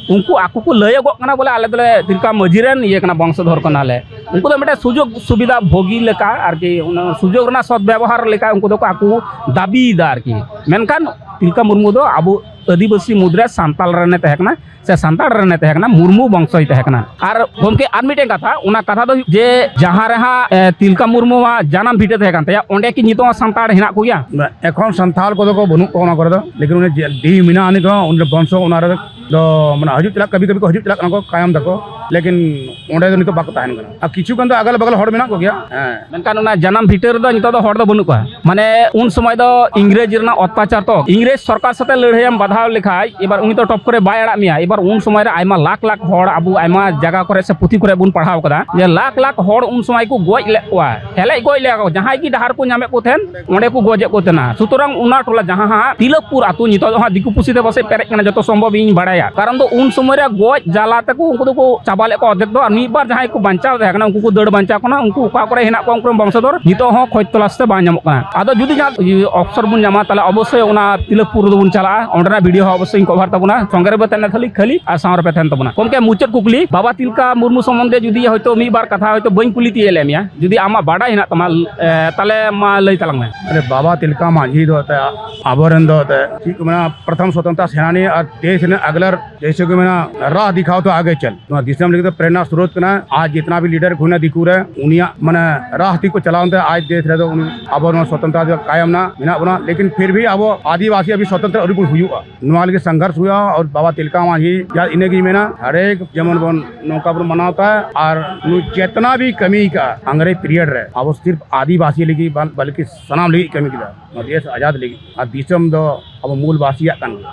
ᱩᱱᱠᱩ ᱟᱠᱚ ᱠᱚ ᱞᱟᱹᱭᱚᱜᱚᱜ ᱠᱟᱱᱟ ᱵᱚᱞᱮ, "ᱟᱞᱮ ᱫᱚᱞᱮ ᱛᱤᱞᱠᱟ ᱢᱟᱹᱡᱷᱤ ᱨᱮᱱ ᱤᱭᱟᱹ ᱠᱟᱱᱟ, ᱵᱚᱝᱥᱚᱫᱷᱚᱨ ᱠᱟᱱᱟᱞᱮ᱾" ᱩᱱᱠᱩ ᱫᱚ ᱢᱤᱫᱴᱮᱱ ᱥᱩᱡᱳᱜᱽ ᱥᱩᱵᱤᱫᱷᱟ ᱵᱷᱳᱜᱤ ᱞᱮᱠᱟ ᱟᱨᱠᱤ, ᱚᱱᱟ ᱥᱩᱡᱳᱜᱽ ᱨᱮᱱᱟᱜ ᱥᱚᱫ ᱵᱮᱵᱚᱦᱟᱨ ᱞᱮᱠᱟ ᱩᱱᱠᱩ ᱫᱚᱠᱚ ᱟᱠᱚ ᱫᱟᱹᱵᱤᱭᱮᱫᱟ ᱟᱨᱠᱤ᱾ ᱢᱮᱱᱠᱷᱟᱱ ᱛᱤᱞᱠᱟ ᱢᱩᱨᱢᱩ ᱫᱚ ᱟᱵᱚ ᱟᱹᱫᱤᱵᱟᱹᱥᱤ ᱢᱩᱫᱽᱨᱮ ᱥᱟᱱᱛᱟᱲ ᱨᱮᱱᱮ ᱛᱟᱦᱮᱸ ᱠᱟᱱᱟ, ᱥᱮ ᱥᱟᱱᱛᱟᱲ ᱨᱮᱱᱮ ᱛᱟᱦᱮᱸ ᱠᱟᱱᱟ, ᱢᱩᱨᱢᱩ ᱵᱚᱝᱥᱚᱭ ᱛᱟᱦᱮᱸ ᱠᱟᱱᱟ᱾ ᱟᱨ ᱜᱚᱢᱠᱮ, ᱟᱨ ᱢᱤᱫᱴᱮᱱ ᱠᱟᱛᱷᱟ, ᱚᱱᱟ ᱠᱟᱛᱷᱟ ᱫᱚ ᱦᱩᱭᱩᱜ ᱡᱮ ᱡᱟᱦᱟᱸ ᱨᱮ ᱦᱟᱸᱜ, ᱮ, ᱛᱤᱞᱠᱟ ᱢᱩᱨᱢᱩᱣᱟᱜ ᱡᱟᱱᱟᱢ ᱵᱷᱤᱴᱟᱹ ᱛᱟᱦᱮᱸ ᱠᱟᱱ ᱛᱟᱭᱟ, ᱚᱸᱰᱮ ᱠᱤ ᱱᱤᱛᱚᱜ ᱦᱚᱸ ᱥᱟᱱᱛᱟᱲ ᱦᱮᱱᱟᱜ ᱠᱚᱜᱮᱭᱟ? ᱮᱠᱷᱚᱱ ᱥᱟᱱᱛᱟᱲ ᱠᱚᱫᱚ ᱠᱚ ᱵᱟᱹᱱᱩᱜ ᱠᱚᱣᱟ ᱚᱱᱟ ᱠᱚᱨᱮ ᱫᱚ, ᱞᱮᱠᱤᱱ ᱩᱱᱤ ᱡᱮ ᱰᱤ ᱢᱮᱱᱟᱜᱼᱟ, ᱩᱱᱤ ᱫᱚ, ᱩᱱᱤ ᱵᱚᱝᱥᱚ ᱚᱱᱟ ᱨᱮ ᱫᱚ, ᱢᱟᱱᱮ, ᱦᱤᱡᱩᱜ ᱪᱟᱞᱟᱜ, ᱠᱟᱹᱵᱷᱤ ᱠᱟᱹᱵᱷᱤ ᱠᱚ ᱦᱤᱡᱩᱜ ᱪᱟᱞᱟᱜ ᱠᱟᱱᱟ ᱠᱚ, ᱠᱟᱭᱟᱢ ᱫᱟᱠᱚ, ᱞᱮᱠᱤᱱ ᱚᱸᱰᱮ ᱫᱚ ᱱᱤᱛᱚᱜ ᱵᱟᱠᱚ ᱛᱟᱦᱮᱱ ᱠᱟᱱᱟ᱾ ᱟᱨ ᱠᱤᱪᱷᱩ ᱜᱟᱱ ᱫᱚ ᱟᱜᱟᱞ ᱵᱟᱜᱟᱞ ᱦᱚᱲ ᱢᱮᱱᱟᱜ ᱠᱚᱜᱮᱭᱟ᱾ ᱦᱮᱸ᱾ ᱢᱮᱱᱠᱷᱟᱱ ᱚᱱᱟ ᱡᱟᱱᱟᱢ ᱵᱷᱤᱴᱟᱹ ᱨᱮᱫᱚ ᱱᱤᱛᱚᱜ ᱫᱚ ᱦᱚᱲ ᱫᱚ ᱵᱟᱹᱱᱩᱜ ᱠᱚᱣᱟ᱾ ᱢᱟᱱᱮ, ᱩᱱ ᱥᱚᱢᱚᱭ ᱫᱚ ᱤᱝᱨᱮᱡᱽ ᱨᱮᱱᱟᱜ ᱚᱛᱛᱟᱪᱟᱨ ᱛᱚ, ᱤᱝᱨᱮᱡᱽ ᱥᱚᱨᱠᱟᱨ ᱥᱟᱛᱮ ᱞᱟᱹᱲᱦᱟᱹᱭᱮᱢ ᱵᱟᱫᱷᱟᱣ ᱞᱮᱠᱷᱟᱡ, ᱮᱵᱟᱨ ᱩᱱᱤ ᱛᱚ ᱴᱚᱯ ᱠᱚᱨᱮ ᱵᱟᱭ ᱟᱲᱟᱜ ᱢᱮᱭᱟ᱾ ᱮᱵᱟᱨ ᱩᱱ ᱥᱚᱢᱚᱭ ᱨᱮ ᱟᱭᱢᱟ ᱞᱟᱠᱷ ᱞᱟᱠᱷ ᱦᱚᱲ, ᱟᱵᱚ ᱟᱭᱢᱟ ᱡᱟᱭᱜᱟ ᱠᱚᱨᱮ ᱥᱮ ᱯᱩᱛᱷᱤ ᱠᱚᱨᱮ ᱵᱚᱱ ᱯᱟᱲᱦᱟᱣ ᱠᱟᱫᱟ ᱡᱮ ᱞᱟᱠᱷ ᱞᱟᱠᱷ ᱦᱚᱲ ᱩᱱ ᱥᱚᱢᱚᱭ ᱠᱚ ᱜᱚᱡ ᱞᱮᱫ ᱠᱚᱣᱟ, ᱦᱮᱞᱮᱡ ᱜᱚᱡ ᱞᱮᱫ ᱠᱚ, ᱡᱟᱦᱟᱸᱭ ᱜᱮ ᱰᱟᱦᱟᱨ ᱠᱚ ᱧᱟᱢᱮᱫ ᱠᱚ ᱛᱟᱦᱮᱱ, ᱚᱸᱰᱮ ᱠᱚ ᱜᱚᱡᱮᱫ ᱠᱚ ᱛᱟᱦᱮᱱᱟ᱾ ᱥᱩᱛᱚᱨᱟᱝ ᱚᱱᱟ ᱴᱚᱞᱟ ᱡᱟᱦᱟᱸ ᱦᱟᱸᱜ ᱛᱤᱞᱟᱹᱯᱩᱨ ᱟᱹᱛᱩ, ᱱᱤᱛᱚᱜ ᱫᱚ ᱦᱟᱸᱜ ᱫᱤᱠᱩ ᱯᱩᱥᱤ ᱛᱮ ᱯᱟᱥᱮᱡ ᱯᱮᱨᱮᱡ ᱠᱟᱱᱟ, ᱡᱚᱛᱚ ᱥᱚᱢᱵᱷᱚᱵ ᱤᱧ ᱵᱟᱲᱟᱭᱟ᱾ ᱠᱟᱨᱚᱱ ᱫᱚ ᱩᱱ ᱥᱚᱢᱚᱭ ᱨᱮ ᱜᱚᱡ ᱡᱟᱞᱟ ᱛᱮᱠᱚ ᱩᱱᱠᱩ ᱫᱚᱠᱚ ᱪᱟᱵᱟ ᱞᱮᱫ ᱠᱚᱣᱟ ᱚᱨᱫᱷᱮᱠ ᱫᱚ, ᱟᱨ ᱢᱤᱫ ᱵᱟᱨ ᱡᱟᱦᱟᱸᱭ ᱠᱚ ᱵᱟᱧᱪᱟᱣ ᱛᱟᱦᱮᱸ ᱠᱟᱱᱟ, ᱩᱱᱠᱩ ᱠᱚ ᱫᱟᱹᱲ ᱵᱟᱧᱪᱟᱣ ᱠᱟᱱᱟ, ᱩᱱᱠᱩ ᱚᱠᱟ ᱠᱚᱨᱮ ᱦᱮᱱᱟᱜ ᱠᱚᱣᱟ ᱩᱱᱠᱩ ᱨᱮᱱ ᱵᱚᱝᱥᱚᱫᱷᱚᱨ ᱱᱤᱛᱚᱜ ᱦᱚᱸ ᱠᱷᱚᱡᱽ ᱛᱚᱞᱟᱥ ᱛᱮ ᱵᱟᱝ ᱧᱟᱢᱚᱜ ᱠᱟᱱᱟ᱾ ᱟᱫᱚ ᱡᱩᱫᱤ ᱡᱟᱦᱟᱸ ᱚᱯᱥᱚᱨ ᱵᱚᱱ ᱧᱟᱢᱟ, ᱛᱟᱦᱞᱮ ᱚᱵᱚᱥᱥᱳᱭ ᱚᱱᱟ ᱛᱤᱞᱟᱹᱯᱩᱨ ᱨᱮᱫᱚ ᱵᱚᱱ ᱪᱟᱞᱟᱜᱼᱟ, ᱚᱸᱰᱮᱱᱟᱜ ᱵᱷᱤᱰᱤᱭᱳ ᱦᱚᱸ ᱚᱵᱚᱥᱥᱳᱭ ᱤᱧ ᱠᱚᱵᱷᱟᱨ ᱛᱟᱵᱚᱱᱟ, ᱥᱚᱸᱜᱮ ᱨᱮᱵᱚ ᱛᱟᱦᱮᱱᱟ ᱠᱷᱟᱹᱞᱤ, ᱠᱷᱟᱹᱞᱤ ᱟᱨ ᱥᱟᱶ ᱨᱮᱯᱮ ᱛᱟᱦᱮᱱ ᱛᱟᱵᱚᱱᱟ᱾ ᱜᱚᱢᱠᱮ, ᱢᱩᱪᱟᱹᱫ ᱠᱩᱠᱞᱤ, ᱵᱟᱵᱟ ᱛᱤᱞᱠᱟ ᱢᱩᱨᱢᱩ ᱥᱚᱢᱵᱚᱱᱫᱷᱮ ᱡᱩᱫᱤ ᱦᱚᱭᱛᱳ ᱢᱤᱫ ᱵᱟᱨ ᱠᱟᱛᱷᱟ ᱦᱚᱭᱛᱳ ᱵᱟᱹᱧ ᱠᱩᱞᱤ ᱛᱤᱭᱳᱜ ᱞᱮᱫ ᱢᱮᱭᱟ, ᱡᱩᱫᱤ ᱟᱢᱟᱜ ᱵᱟᱰᱟᱭ ᱦᱮᱱᱟᱜ ᱛᱟᱢᱟ, ᱮ, ᱛᱟᱦᱞᱮ ᱢᱟ ᱞᱟᱹᱭ ᱛᱟᱞᱟᱝ ᱢᱮ᱾ ᱟᱨᱮ, ᱵᱟᱵᱟ ᱛᱤᱞᱠᱟ ᱢᱟᱹᱡᱷᱤ ᱫᱚ ᱮᱱᱛᱮ ᱟᱵᱚᱨᱮᱱ ᱫᱚ ᱮᱱᱛᱮ ᱪᱮᱫ ᱠᱚ ᱢᱮᱱᱟ, ᱯᱨᱚᱛᱷᱚᱢ ᱥᱣᱚᱛᱚᱱᱛᱨᱚ ᱥᱮᱱᱟᱱᱤ ᱟᱨ ᱫᱮᱥ ᱨᱮᱱ ᱟᱜᱽᱞᱟᱨ, ᱡᱮᱭᱥᱮ ᱠᱚ ᱢᱮᱱᱟ, ᱨᱟᱦ ᱫᱤᱠᱷᱟᱣ ᱛᱚ ᱟᱜᱮ ᱪᱚᱞ᱾ ᱱᱚᱣᱟ ᱫᱤᱥᱚᱢ ᱞᱟᱹᱜᱤᱫ ᱫᱚ ᱯᱨᱮᱨᱱᱟ ᱥᱨᱳᱛ ᱠᱟᱱᱟ᱾ ᱟᱡ ᱡᱤᱛᱱᱟ ᱵᱷᱤ ᱞᱤᱰᱟᱨ ᱠᱚ ᱦᱩᱭᱱᱟ ᱫᱤᱠᱩ ᱨᱮ, ᱩᱱᱤᱭᱟᱜ ᱢᱟᱱᱮ ᱨᱟᱦ ᱛᱮᱠᱚ ᱪᱟᱞᱟᱣ ᱮᱱᱛᱮ ᱟᱡ ᱫᱮᱥ ᱨᱮᱫᱚ ᱩᱱᱤ ᱟᱵᱚ ᱱᱚᱣᱟ ᱥᱣᱚᱛᱚᱱᱛᱨᱚ ᱫᱚ ᱠᱟᱭᱚᱢ ᱱᱟ ᱢᱮᱱᱟᱜ ᱵᱚᱱᱟ᱾ ᱞᱮᱠᱤᱱ ᱯᱷᱤᱨ ᱵᱷᱤ ᱟᱵᱚ ᱟᱹᱫᱤᱵᱟᱹᱥᱤ ᱟᱵᱷᱤ ᱥᱣᱚᱛᱚᱱᱛᱨᱚ ᱟᱹᱣᱨᱤ ᱵᱚᱱ ᱦᱩᱭᱩᱜᱼᱟ᱾ ᱱᱚᱣᱟ ᱞᱟᱹᱜᱤᱫ ᱥᱚᱝᱜᱷᱚᱨᱥ ᱦᱩᱭᱩᱜᱼᱟ᱾ ᱟᱨ ᱵᱟᱵᱟ ᱛᱤᱞᱠᱟ ᱢᱟᱹᱡᱷᱤ ᱡᱟ ᱤᱱᱟᱹᱜᱮ ᱢᱮᱱᱟ, ᱦᱟᱨᱮᱠ ᱡᱮᱢᱚᱱ ᱵᱚᱱ ᱱᱚᱝᱠᱟ ᱵᱚᱱ ᱢᱟᱱᱟᱣ ᱛᱟᱭ᱾ ᱟᱨ ᱱᱩᱭ ᱡᱮᱛᱱᱟ ᱵᱷᱤ ᱠᱟᱹᱢᱤ ᱠᱟᱜᱼᱟ ᱟᱝᱨᱮᱡᱽ ᱯᱤᱨᱤᱭᱚᱰ ᱨᱮ, ᱟᱵᱚ ᱥᱤᱨᱯ ᱟᱹᱫᱤᱵᱟᱹᱥᱤ ᱞᱟᱹᱜᱤᱫ ᱵᱟᱝ ᱵᱚᱞᱠᱤ ᱥᱟᱱᱟᱢ ᱞᱟᱹᱜᱤᱫ ᱠᱟᱹᱢᱤ ᱠᱮᱫᱟ᱾ ᱱᱚᱣᱟ ᱫᱮᱥ ᱟᱡᱟᱫ ᱞᱟᱹᱜᱤᱫ ᱟᱨ ᱫᱤᱥᱚᱢ ᱫᱚ ᱟᱵᱚ ᱢᱩᱞ ᱵᱟᱹᱥᱤᱭᱟᱜ ᱠᱟᱱ ᱜᱮᱭᱟ᱾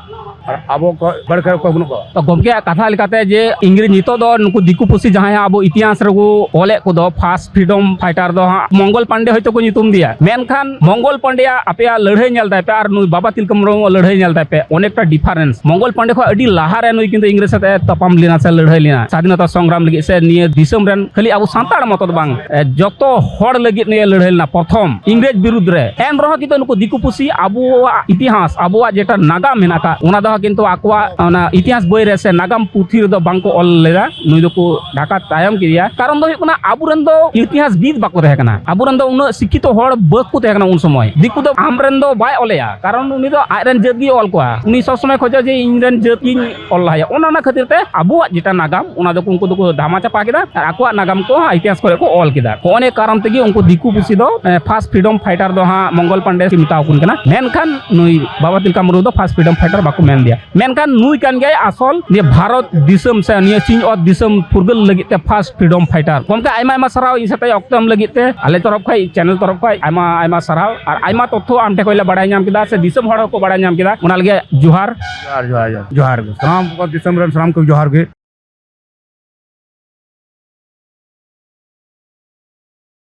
ᱟᱨ ᱟᱵᱚ ᱠᱚ ᱵᱟᱹᱲᱠᱟᱹ ᱚᱠᱚᱭ ᱵᱟᱹᱱᱩᱜ ᱠᱚᱣᱟ᱾ ᱛᱚ ᱜᱚᱢᱠᱮᱭᱟᱜ ᱠᱟᱛᱷᱟ ᱞᱮᱠᱟᱛᱮ ᱡᱮ ᱤᱝᱨᱮᱡᱽ ᱱᱤᱛᱚᱜ ᱫᱚ ᱱᱩᱠᱩ ᱫᱤᱠᱩ ᱯᱩᱥᱤ ᱡᱟᱦᱟᱸᱭ ᱦᱟᱸᱜ ᱟᱵᱚ ᱤᱛᱤᱦᱟᱥ ᱨᱮᱠᱚ ᱚᱞᱮᱫ ᱠᱚᱫᱚ, ᱯᱷᱟᱥᱴ ᱯᱷᱨᱤᱰᱚᱢ ᱯᱷᱟᱭᱴᱟᱨ ᱫᱚ ᱦᱟᱸᱜ ᱢᱚᱝᱜᱚᱞ ᱯᱟᱱᱰᱮ ᱦᱚᱭᱛᱳ ᱠᱚ ᱧᱩᱛᱩᱢ ᱫᱮᱭᱟ, ᱢᱮᱱᱠᱷᱟᱱ ᱢᱚᱝᱜᱚᱞ ᱯᱟᱱᱰᱮᱭᱟᱜ ᱟᱯᱮᱭᱟᱜ ᱞᱟᱹᱲᱦᱟᱹᱭ ᱧᱮᱞ ᱛᱟᱭ ᱯᱮ ᱟᱨ ᱱᱩᱭ ᱵᱟᱵᱟ ᱛᱤᱞᱠᱟᱹ ᱢᱩᱨᱢᱩᱣᱟᱜ ᱞᱟᱹᱲᱦᱟᱹᱭ ᱧᱮᱞ ᱛᱟᱭ ᱯᱮ, ᱚᱱᱮᱠᱴᱟ ᱰᱤᱯᱷᱟᱨᱮᱱᱥ᱾ ᱢᱚᱝᱜᱚᱞ ᱯᱟᱱᱰᱮ ᱠᱷᱚᱱ ᱟᱹᱰᱤ ᱞᱟᱦᱟ ᱨᱮ ᱱᱩᱭ ᱠᱤᱱᱛᱩ ᱤᱝᱨᱮᱡᱽ ᱥᱟᱛᱮ ᱛᱟᱯᱟᱢ ᱞᱮᱱᱟ ᱥᱮ ᱞᱟᱹᱲᱦᱟᱹᱭ ᱞᱮᱱᱟ ᱥᱟᱫᱷᱤᱱᱚᱛᱟ ᱥᱚᱝᱜᱨᱟᱢ ᱞᱟᱹᱜᱤᱫ, ᱥᱮ ᱱᱤᱭᱟᱹ ᱫᱤᱥᱚᱢ ᱨᱮᱱ ᱠᱷᱟᱹᱞᱤ ᱟᱵᱚ ᱥᱟᱱᱛᱟᱲ ᱢᱚᱛᱚ ᱫᱚ ᱵᱟᱝ, ᱮ, ᱡᱚᱛᱚ ᱦᱚᱲ ᱞᱟᱹᱜᱤᱫ ᱱᱤᱭᱟᱹ ᱞᱟᱹᱲᱦᱟᱹᱭ ᱞᱮᱱᱟ ᱯᱨᱚᱛᱷᱚᱢ ᱤᱝᱨᱮᱡᱽ ᱵᱤᱨᱩᱫᱽ ᱨᱮ᱾ ᱮᱱ ᱨᱮᱦᱚᱸ ᱠᱤᱱᱛᱩ ᱱᱩᱠᱩ ᱫᱤᱠᱩ ᱯᱩᱥᱤ ᱟᱵᱚᱣᱟᱜ ᱤᱛᱤᱦᱟᱥ, ᱟᱵᱚᱣᱟᱜ ᱡᱮᱴᱟ ᱱᱟᱜᱟᱢ ᱢᱮᱱᱟᱜ ᱟᱠᱟᱫ, ᱚᱱᱟ ᱫᱚ ᱦᱟᱸᱜ ᱠᱤᱱᱛᱩ ᱟᱠᱚᱣᱟᱜ ᱚᱱᱟ ᱤᱛᱤᱦᱟᱥ ᱵᱳᱭ ᱨᱮ ᱥᱮ ᱱᱟᱜᱟᱢ ᱯᱩᱛᱷᱤ ᱨᱮᱫᱚ ᱵᱟᱝ ᱠᱚ ᱚᱞ ᱞᱮᱫᱟ᱾ ᱱᱩᱭ ᱫᱚᱠᱚ ᱰᱷᱟᱠᱟ ᱛᱟᱭᱚᱢ ᱠᱮᱫᱮᱭᱟ᱾ ᱠᱟᱨᱚᱱ ᱫᱚ ᱦᱩᱭᱩᱜ ᱠᱟᱱᱟ, ᱟᱵᱚᱨᱮᱱ ᱫᱚ ᱤᱛᱤᱦᱟᱥ ᱵᱤᱫ ᱵᱟᱠᱚ ᱛᱟᱦᱮᱸ ᱠᱟᱱᱟ, ᱟᱵᱚᱨᱮᱱ ᱫᱚ ᱩᱱᱟᱹᱜ ᱥᱤᱠᱠᱷᱤᱛᱚ ᱦᱚᱲ ᱵᱟᱠᱚ ᱛᱟᱦᱮᱸ ᱠᱟᱱᱟ ᱩᱱ ᱥᱚᱢᱚᱭ᱾ ᱫᱤᱠᱩ ᱫᱚ ᱟᱢᱨᱮᱱ ᱫᱚ ᱵᱟᱭ ᱚᱞᱮᱭᱟ, ᱠᱟᱨᱚᱱ ᱩᱱᱤ ᱫᱚ ᱟᱡᱨᱮᱱ ᱡᱟᱹᱛ ᱜᱮᱭ ᱚᱞ ᱠᱚᱣᱟ᱾ ᱩᱱᱤ ᱥᱚᱵ ᱥᱚᱢᱚᱭ ᱠᱷᱚᱡᱚᱜ ᱡᱮ ᱤᱧᱨᱮᱱ ᱡᱟᱹᱛ ᱜᱤᱧ ᱚᱞ ᱞᱟᱦᱟᱭᱟ᱾ ᱚᱱᱮ ᱚᱱᱟ ᱠᱷᱟᱹᱛᱤᱨ ᱛᱮ ᱟᱵᱚᱣᱟᱜ ᱡᱮᱴᱟ ᱱᱟᱜᱟᱢ, ᱚᱱᱟ ᱫᱚᱠᱚ, ᱩᱱᱠᱩ ᱫᱚᱠᱚ ᱫᱷᱟᱢᱟ ᱪᱟᱯᱟ ᱠᱮᱫᱟ ᱟᱨ ᱟᱠᱚᱣᱟᱜ ᱱᱟᱜᱟᱢ ᱠᱚ ᱤᱛᱤᱦᱟᱥ ᱠᱚᱨᱮ ᱠᱚ ᱚᱞ ᱠᱮᱫᱟ᱾ ᱦᱚᱸᱜᱼᱚ ᱱᱤᱭᱟᱹ ᱠᱟᱨᱚᱱ ᱛᱮᱜᱮ ᱩᱱᱠᱩ ᱫᱤᱠᱩ ᱯᱩᱥᱤ ᱫᱚ, ᱮ, ᱯᱷᱟᱥᱴ ᱯᱷᱨᱤᱰᱚᱢ ᱯᱷᱟᱭᱴᱟᱨ ᱫᱚ ᱦᱟᱸᱜ ᱢᱚᱝᱜᱚᱞ ᱯᱟᱱᱰᱮ ᱠᱚ ᱢᱮᱛᱟᱣ ᱠᱚ ᱠᱟᱱᱟ᱾ ᱢᱮᱱᱠᱷᱟᱱ ᱱᱩᱭ ᱵᱟᱵᱟ ᱛᱤᱞᱠᱟ ᱢᱩᱨᱢᱩ ᱫᱚ ᱯᱷᱟᱥᱴ ᱯᱷᱨᱤᱰᱚᱢ ᱯᱷᱟᱭᱴᱟᱨ ᱵᱟᱠᱚ ᱢᱮᱱ ᱫᱮᱭᱟ᱾ ᱢᱮᱱᱠᱷᱟᱱ ᱱᱩᱭ ᱠᱟᱱ ᱜᱮᱭᱟᱭ ᱟᱥᱚᱞ ᱱᱤᱭᱟᱹ ᱵᱷᱟᱨᱚᱛ ᱫᱤᱥᱚᱢ ᱥᱮ ᱱᱤᱭᱟᱹ ᱥᱤᱧᱚᱛ ᱫᱤᱥᱚᱢ ᱯᱷᱩᱨᱜᱟᱹᱞ ᱞᱟᱹᱜᱤᱫ ᱛᱮ ᱯᱷᱟᱥᱴ ᱯᱷᱨᱤᱰᱚᱢ ᱯᱷᱟᱭᱴᱟᱨ᱾ ᱜᱚᱢᱠᱮ, ᱟᱭᱢᱟ ᱟᱭᱢᱟ ᱥᱟᱨᱦᱟᱣ ᱤᱧ ᱥᱟᱛᱮ ᱚᱠᱛᱚ ᱮᱢ ᱞᱟᱹᱜᱤᱫ ᱛᱮ᱾ ᱟᱞᱮ ᱛᱚᱨᱚᱯ ᱠᱷᱚᱡ, ᱪᱮᱱᱮᱞ ᱛᱚᱨᱚᱯ ᱠᱷᱚᱡ ᱟᱭᱢᱟ ᱟᱭᱢᱟ ᱥᱟᱨᱦᱟᱣ᱾ ᱟᱨ ᱟᱭᱢᱟ ᱛᱚᱛᱛᱷᱚ ᱟᱢ ᱴᱷᱮᱱ ᱠᱷᱚᱡ ᱞᱮ ᱵᱟᱲᱟᱭ ᱧᱟᱢ ᱠᱮᱫᱟ ᱥᱮ ᱫᱤᱥᱚᱢ ᱦᱚᱲ ᱦᱚᱸᱠᱚ ᱵᱟᱲᱟᱭ ᱧᱟᱢ ᱠᱮᱫᱟ, ᱚᱱᱟ ᱞᱟᱹᱜᱤᱫ ᱡᱚᱦᱟᱨ᱾ ᱡᱚᱦᱟᱨ, ᱡᱚᱦᱟᱨ, ᱡᱚᱦᱟᱨ, ᱡᱚᱦᱟᱨ ᱜᱮ᱾ ᱥᱟᱱᱟᱢ ᱠᱚ ᱫᱤᱥᱚᱢ ᱨᱮᱱ ᱥᱟᱱᱟᱢ ᱠᱚ ᱡᱚᱦᱟᱨ ᱜᱮ᱾